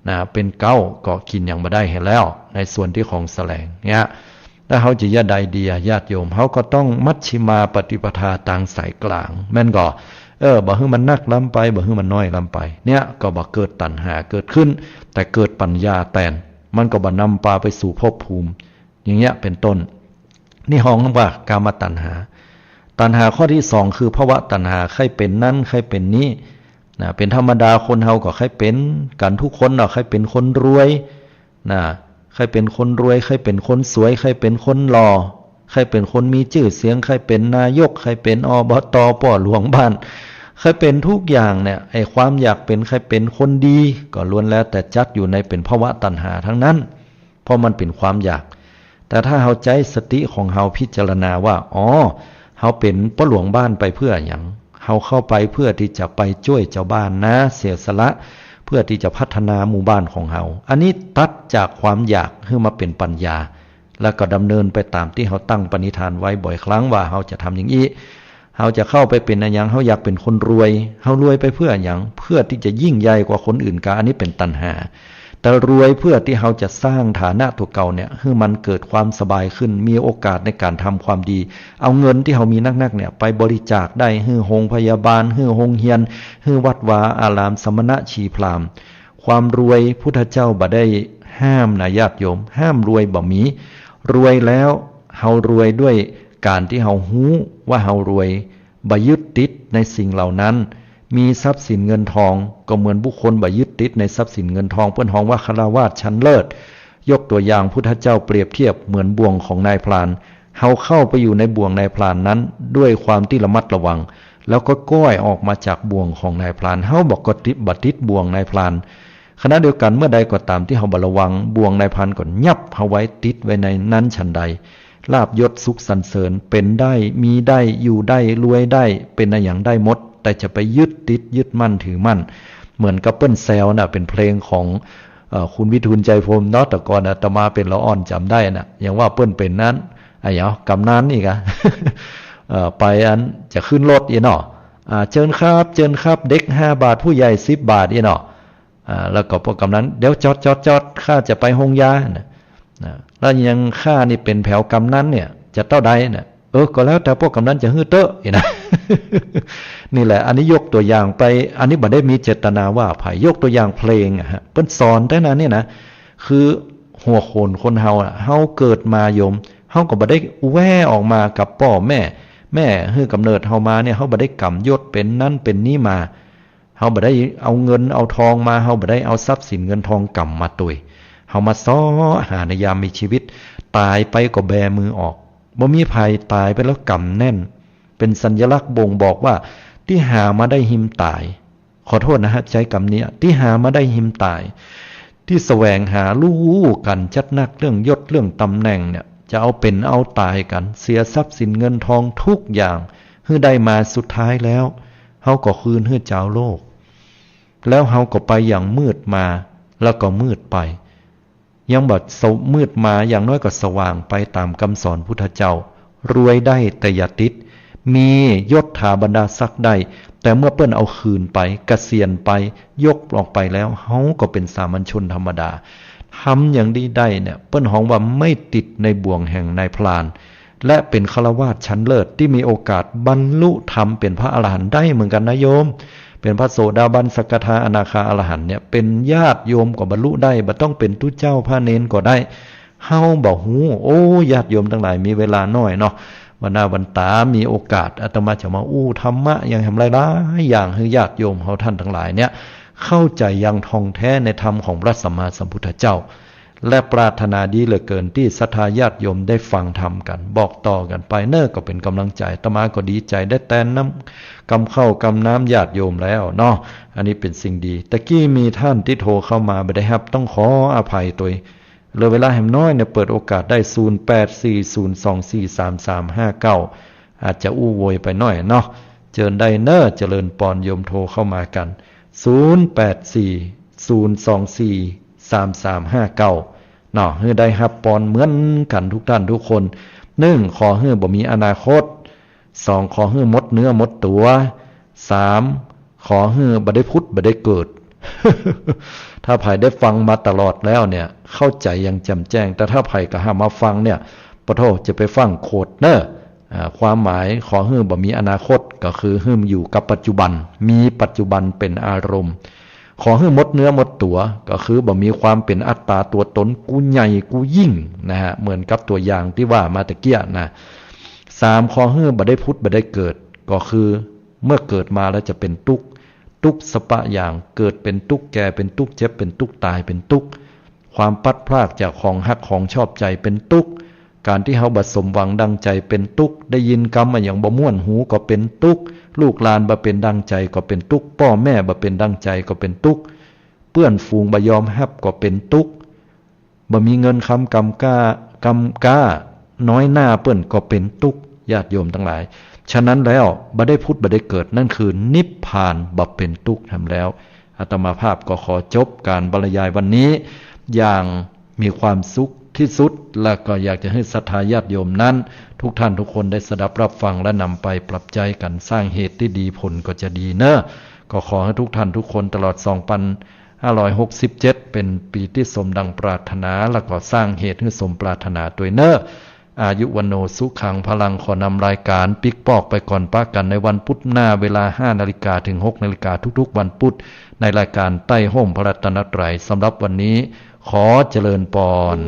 นะ เป๋นเกาต์ก็กิ๋นหยังบ่ได้หั้นแล้ว ในส่วนตี้ของแสลงเนี่ย แล้วเฮาจะเยียะใดดีอะ ญาติโยม เฮาก็ต้องมัชฌิมาปฏิปทาตางสายกลาง แม่นก่อ เออ บ่หื้อมันนักลำไป บ่หื้อมันน้อยลำไป เนี่ย ก็บ่เกิดตัณหาเกิดขึ้น แต่เกิดปัญญาแตน มันก็บ่นำปาไปสู่ภพภูมิ อย่างเงี้ยเป๋นต้น นี่ฮ้องว่ากามตัณหา ตัณหาข้อตี้สองคือภวตัณหา ใค่เป๋นนั้น ใค่เป๋นนี้ นะ เป๋นธรรมดา คนเฮาก็ใค่เป๋นกั๋นกู้คนเนาะ ใค่เป๋นคนรวย นะ ใค่เป๋นคนรวย ใค่เป๋นคนสวย ใค่เป๋นคนหล่อ ใค่เป๋นคนมีจื้อเสียง ใค่เป๋นนายก ใค่เป๋น อบต ป้อหลวงบ้าน ใค่เป๋นกู้อย่างเนี่ย ไอ้ความอยากเป๋น ใค่เป๋นคนดี ก็ล้วนแล้วแต่จัดอยู่ในเป๋นภวตัณหาตังนั้น เพราะมันเป๋นความอยาก แต่ถ้าเฮาใจ๊สติของเฮาพิจารณาว่า อ๋อ เฮาเป๋นป้อหลวงบ้านไปเปื้อหยัง เฮาเข้าไปเปื้อตี้จะไปจ้วยจาวบ้านนา เสียสละ เปื้อตี้จะพัฒนาหมู่บ้านของเฮา อันนี้ตัดจากความอยากหื้อมาเป๋นปัญญา แล้วก็ดำเนินไปต๋ามตี้เฮาตั้งปณิธานไว้บ่อยครั้งว่าเฮาจะทำอย่างอี้ เฮาจะเข้าไปเป๋นอะหยัง เฮาอยากเป๋นคนรวย เฮารวยไปเปื้ออะหยัง เปื้อตี้จะยิ่งใหญ่กว่าคนอื่นกา อันนี้เป๋นตัณหา แต่รวยเปื้อตี้เฮาจะสร้างฐานะตั๋วเก่าเนี่ย หื้อมันเกิดความสบายขึ้น มีโอกาสในก๋านทำความดี เอาเงินตี้เฮามีนักๆ เนี่ย ไปบริจาคได้ หื้อโฮงพยาบาล หื้อโฮงเฮียน หื้อวัดวาอาราม สมณะชีพราหมณ์ ความรวยพุทธเจ้าบ่ได้ห้ามนะญาติโยม ห้ามรวยบ่มี รวยแล้วเฮารวยด้วยก๋านตี้เฮาฮู้ว่าเฮารวย บ่ยึดติดในสิ่งเหล่านั้น มีทรัพย์สินเงินทอง ก็เหมือนบุคคลบ่ยึดติดในทรัพย์สินเงินทอง เปิ้นฮ้องว่าฆราวาสชั้นเลิศ ยกตั๋วอย่างพุทธเจ้าเปรียบเทียบเหมือนบ่วงของนายพราน เฮาเข้าไปอยู่ในบ่วงนายพรานนั้นด้วยความตี้ระมัดระวัง แล้วก็ก้อยออกมาจากบ่วงของนายพราน เฮาบ่ก็ติด บ่ติดบ่วงนายพราน ขณะเดียวกั๋นเมื่อใดก็ต๋ามตี้เฮาบ่ระวัง บ่วงนายพรานก็ยับเฮาไว้ ติดไว้ในนั้นฉันใด ลาภยศสุขสรรเสริญเป๋นได้ มีได้ อยู่ได้ รวยได้ เป๋นอะหยังได้หมด แต่จะไปยึดติดยึดมั่นถือมั่น เหมือนกับเปิ้นแซวน่ะ เป๋นเพลงของ เอ่อ คุณวิทูล ใจพรหมเนาะ แต่ก่อนอาตมาเป๋นละอ่อนจ๋ำได้น่ะ ยังว่าเปิ้นเป๋นนั้น อะหยัง กำนันอี้กา เอ่อ ไปอันจะขึ้นรถอี้เนาะ อ่า เจิญครับ เจิญครับ เด็กห้าบาท ผู้ใหญ่สิบบาทอี้เนาะ อ่า แล้วก็ป้อกำนัน เดี๋ยวจอด จอด จอด ข้าจะไปโฮงยา นะ นะ แล้วยังข้านี่เป๋นแผวกำนันเนี่ย จะเต้าใดน่ะ เออ ก็แล้วแต่ป้อกำนันจะหื้อเต๊อะ อี้นะ นี่แหละ อันนี้ยกตั๋วอย่างไป อันนี้บ่ได้มีเจตนาว่าใผ ยกตั๋วอย่างเพลงอะฮะ เปิ้นสอนแต๊นั้นเนี่ยนะ คือหัวโขนคนเฮาอะ เฮาเกิดมาโยม เฮาก็บ่ได้แว่ออกมากับป้อแม่ แม่หื้อกำเนิดเฮามาเนี่ย เฮาบ่ได้ก๋ำยศเป๋นนั้นเป๋นนี้มา เฮาบ่ได้เอาเงินเอาทองมา เฮาบ่ได้เอาทรัพย์สินเงินทองก๋ำมาตวย เฮามาเซาะหาในยามมีชีวิต ต๋ายไปก็แบมือออก บ่มีใผต๋ายไปแล้วก๋ำแน่น เป๋นสัญลักษณ์บ่งบอกว่าตี้หามาได้หิมต๋าย ขอโทษนะฮะ ใจ๊กำนี้ ตี้หามาได้หิมต๋าย ตี้แสวงหาลู่กั๋นจัดนัก เรื่องยศเรื่องต๋ำแหน่งเนี่ย จะเอาเป๋นเอาต๋ายกั๋น เสียทรัพย์สินเงินทองกู้อย่าง หื้อได้มา สุดท้ายแล้ว เฮาก็คืนหื้อจาวโลก แล้วเฮาก็ไปอย่างมืดมา แล้วก็มืดไป ยังบ่ส- มืดมา อย่างน้อยก็สว่างไปต๋ามกำสอนพุทธเจ้า รวยได้แต่อย่าติด มียศถาบรรดาศักดิ์ได้ แต่เมื่อเปิ้นเอาคืนไป เกษียณไป ยกออกไปแล้ว เฮาก็เป๋นสามัญชนธรรมดา ทำอย่างนี้ได้เนี่ย เปิ้นฮ้องว่าไม่ติดในบ่วงแห่งนายพราน และเป๋นฆราวาสชั้นเลิศตี้มีโอกาสบรรลุธรรมเป๋นพระอรหันต์ได้เหมือนกั๋นนะโยม เป๋นพระโสดาบัน สกทา อนาคา อรหันต์เนี่ย เป๋นญาติโยมก็บรรลุได้ บ่ต้องเป๋นตุ๊เจ้าพระเณรก็ได้ เฮาบ่ฮู้ โอ้ ญาติโยมตังหลาย มีเวลาน้อยเนาะ วันหน้าวันต๋ามีโอกาส อาตมาจะมาอู้ธรรมะอย่างแหมหลายๆ อย่างหื้อญาติโยมเฮาท่านตังหลายเนี่ย เข้าใจ๋อย่างท่องแท้ในธรรมของพระสัมมาสัมพุทธเจ้า และปรารถนาดีเหลือเกินตี้ศรัทธาญาติโยมได้ฟังธรรมกั๋น บอกต่อกั๋นไปเน่อ ก็เป๋นก๋ำลังใจ๋ อาตมาก็ดีใจ๋ได้แตนน้ำ กำข้าวกำน้ำญาติโยมแล้วเนาะ อันนี้เป๋นสิ่งดี ตะกี้มีท่านตี้โทรเข้ามาบ่ได้ฮับ ต้องขออภัยตวย เหลือเวลาแหมน้อยเนี่ย เปิดโอกาสได้ ศูนย์แปดสี่ศูนย์สองสี่สามสามห้าเก้า อาจจะอู้โวยไปหน้อยเนาะ เจิญได้เน่อ เจริญปอน โยมโทรเข้ามากั๋น ศูนย์แปดสี่ศูนย์สองสี่สามสามห้าเก้า เนาะ หื้อได้ฮับปอนเหมือนกั๋นทุกท่านทุกคน หนึ่ง ขอหื้อบ่มีอนาคต สอง ขอหื้อหมดเนื้อหมดตั๋ว สาม ขอหื้อบ่ได้ผุดบ่ได้เกิด ถ้าใผได้ฟังมาตลอดแล้วเนี่ย เข้าใจ๋อย่างแจ่มแจ้ง แต่ถ้าใผกะหามาฟังเนี่ย ปะโธ่ จะไปฟั่งโขดเน่อ อ่า ความหมายขอหื้อบ่มีอนาคต ก็คือหื้ออยู่กับปัจจุบัน มีปัจจุบันเป๋นอารมณ์ ขอหื้อหมดเนื้อหมดตั๋ว ก็คือบ่มีความเป๋นอัตตาตั๋วต๋น กูใหญ่กูยิ่งนะฮะ เหมือนกับตั๋วอย่างตี้ว่ามาตะเกียะนะ สาม ขอหื้อบ่ได้ผุดบ่ได้เกิด ก็คือเมื่อเกิดมาแล้วจะเป๋นตุ๊กข์ ตุ๊กข์สะปะอย่าง เกิดเป๋นตุ๊กข์ แก่เป๋นตุ๊กข์ เจ็บเป๋นตุ๊กข์ ต๋ายเป๋นตุ๊กข์ ความพลัดพรากจากของฮักของชอบใจ๋เป๋นตุ๊กข์ ก๋านตี้เฮาบ่สมหวังดังใจ๋เป๋นตุ๊กข์ ได้ยินกำอะหยังบ่ม่วนหูก็เป๋นตุ๊กข์ ลูกหลานบ่เป๋นดังใจ๋ก็เป๋นตุ๊กข์ ป้อแม่บ่เป๋นดังใจ๋ก็เป๋นตุ๊กข์ เปื้อนฝูงบ่ยอมฮับก็เป๋นตุ๊กข์ บ่มีเงินคำกำก้า กำก้า น้อยหน้าเปิ้นก็เป๋นตุ๊กข์ ญาติโยมตังหลาย ฉะนั้นแล้ว บ่ได้ผุดบ่ได้เกิด นั่นคือนิพพานบ่เป๋นตุ๊กข์แหมแล้ว อาตมาภาพก็ขอจบการบรรยายวันนี้อย่างมีความสุขตี้สุด และก็อยากจะหื้อศรัทธาญาติโยมนั้น ทุกท่านทุกคนได้สดับรับฟังและนำไปปรับใจ๊กั๋น สร้างเหตุตี้ดี ผลก็จะดีเน่อ ก็ขอหื้อทุกท่านทุกคนตลอดสองปันห้าร้อยหกสิบเจ็ด เป๋นปี๋ตี้สมดังปรารถนา และก็สร้างเหตุหื้อสมปรารถนาตวยเน่อ อายุวัณโณสุขังพลัง ขอนำรายก๋านปิ๊กปอกไปก่อน ปะกั๋นในวันปุ๊ดหน้า เวลาห้านาฬิกาเถิงหกนาฬิกาทุกๆวันปุ๊ด ในรายก๋านใต้ฮ่มพระรัตนตรัย สำหรับวันนี้ขอเจริญปอน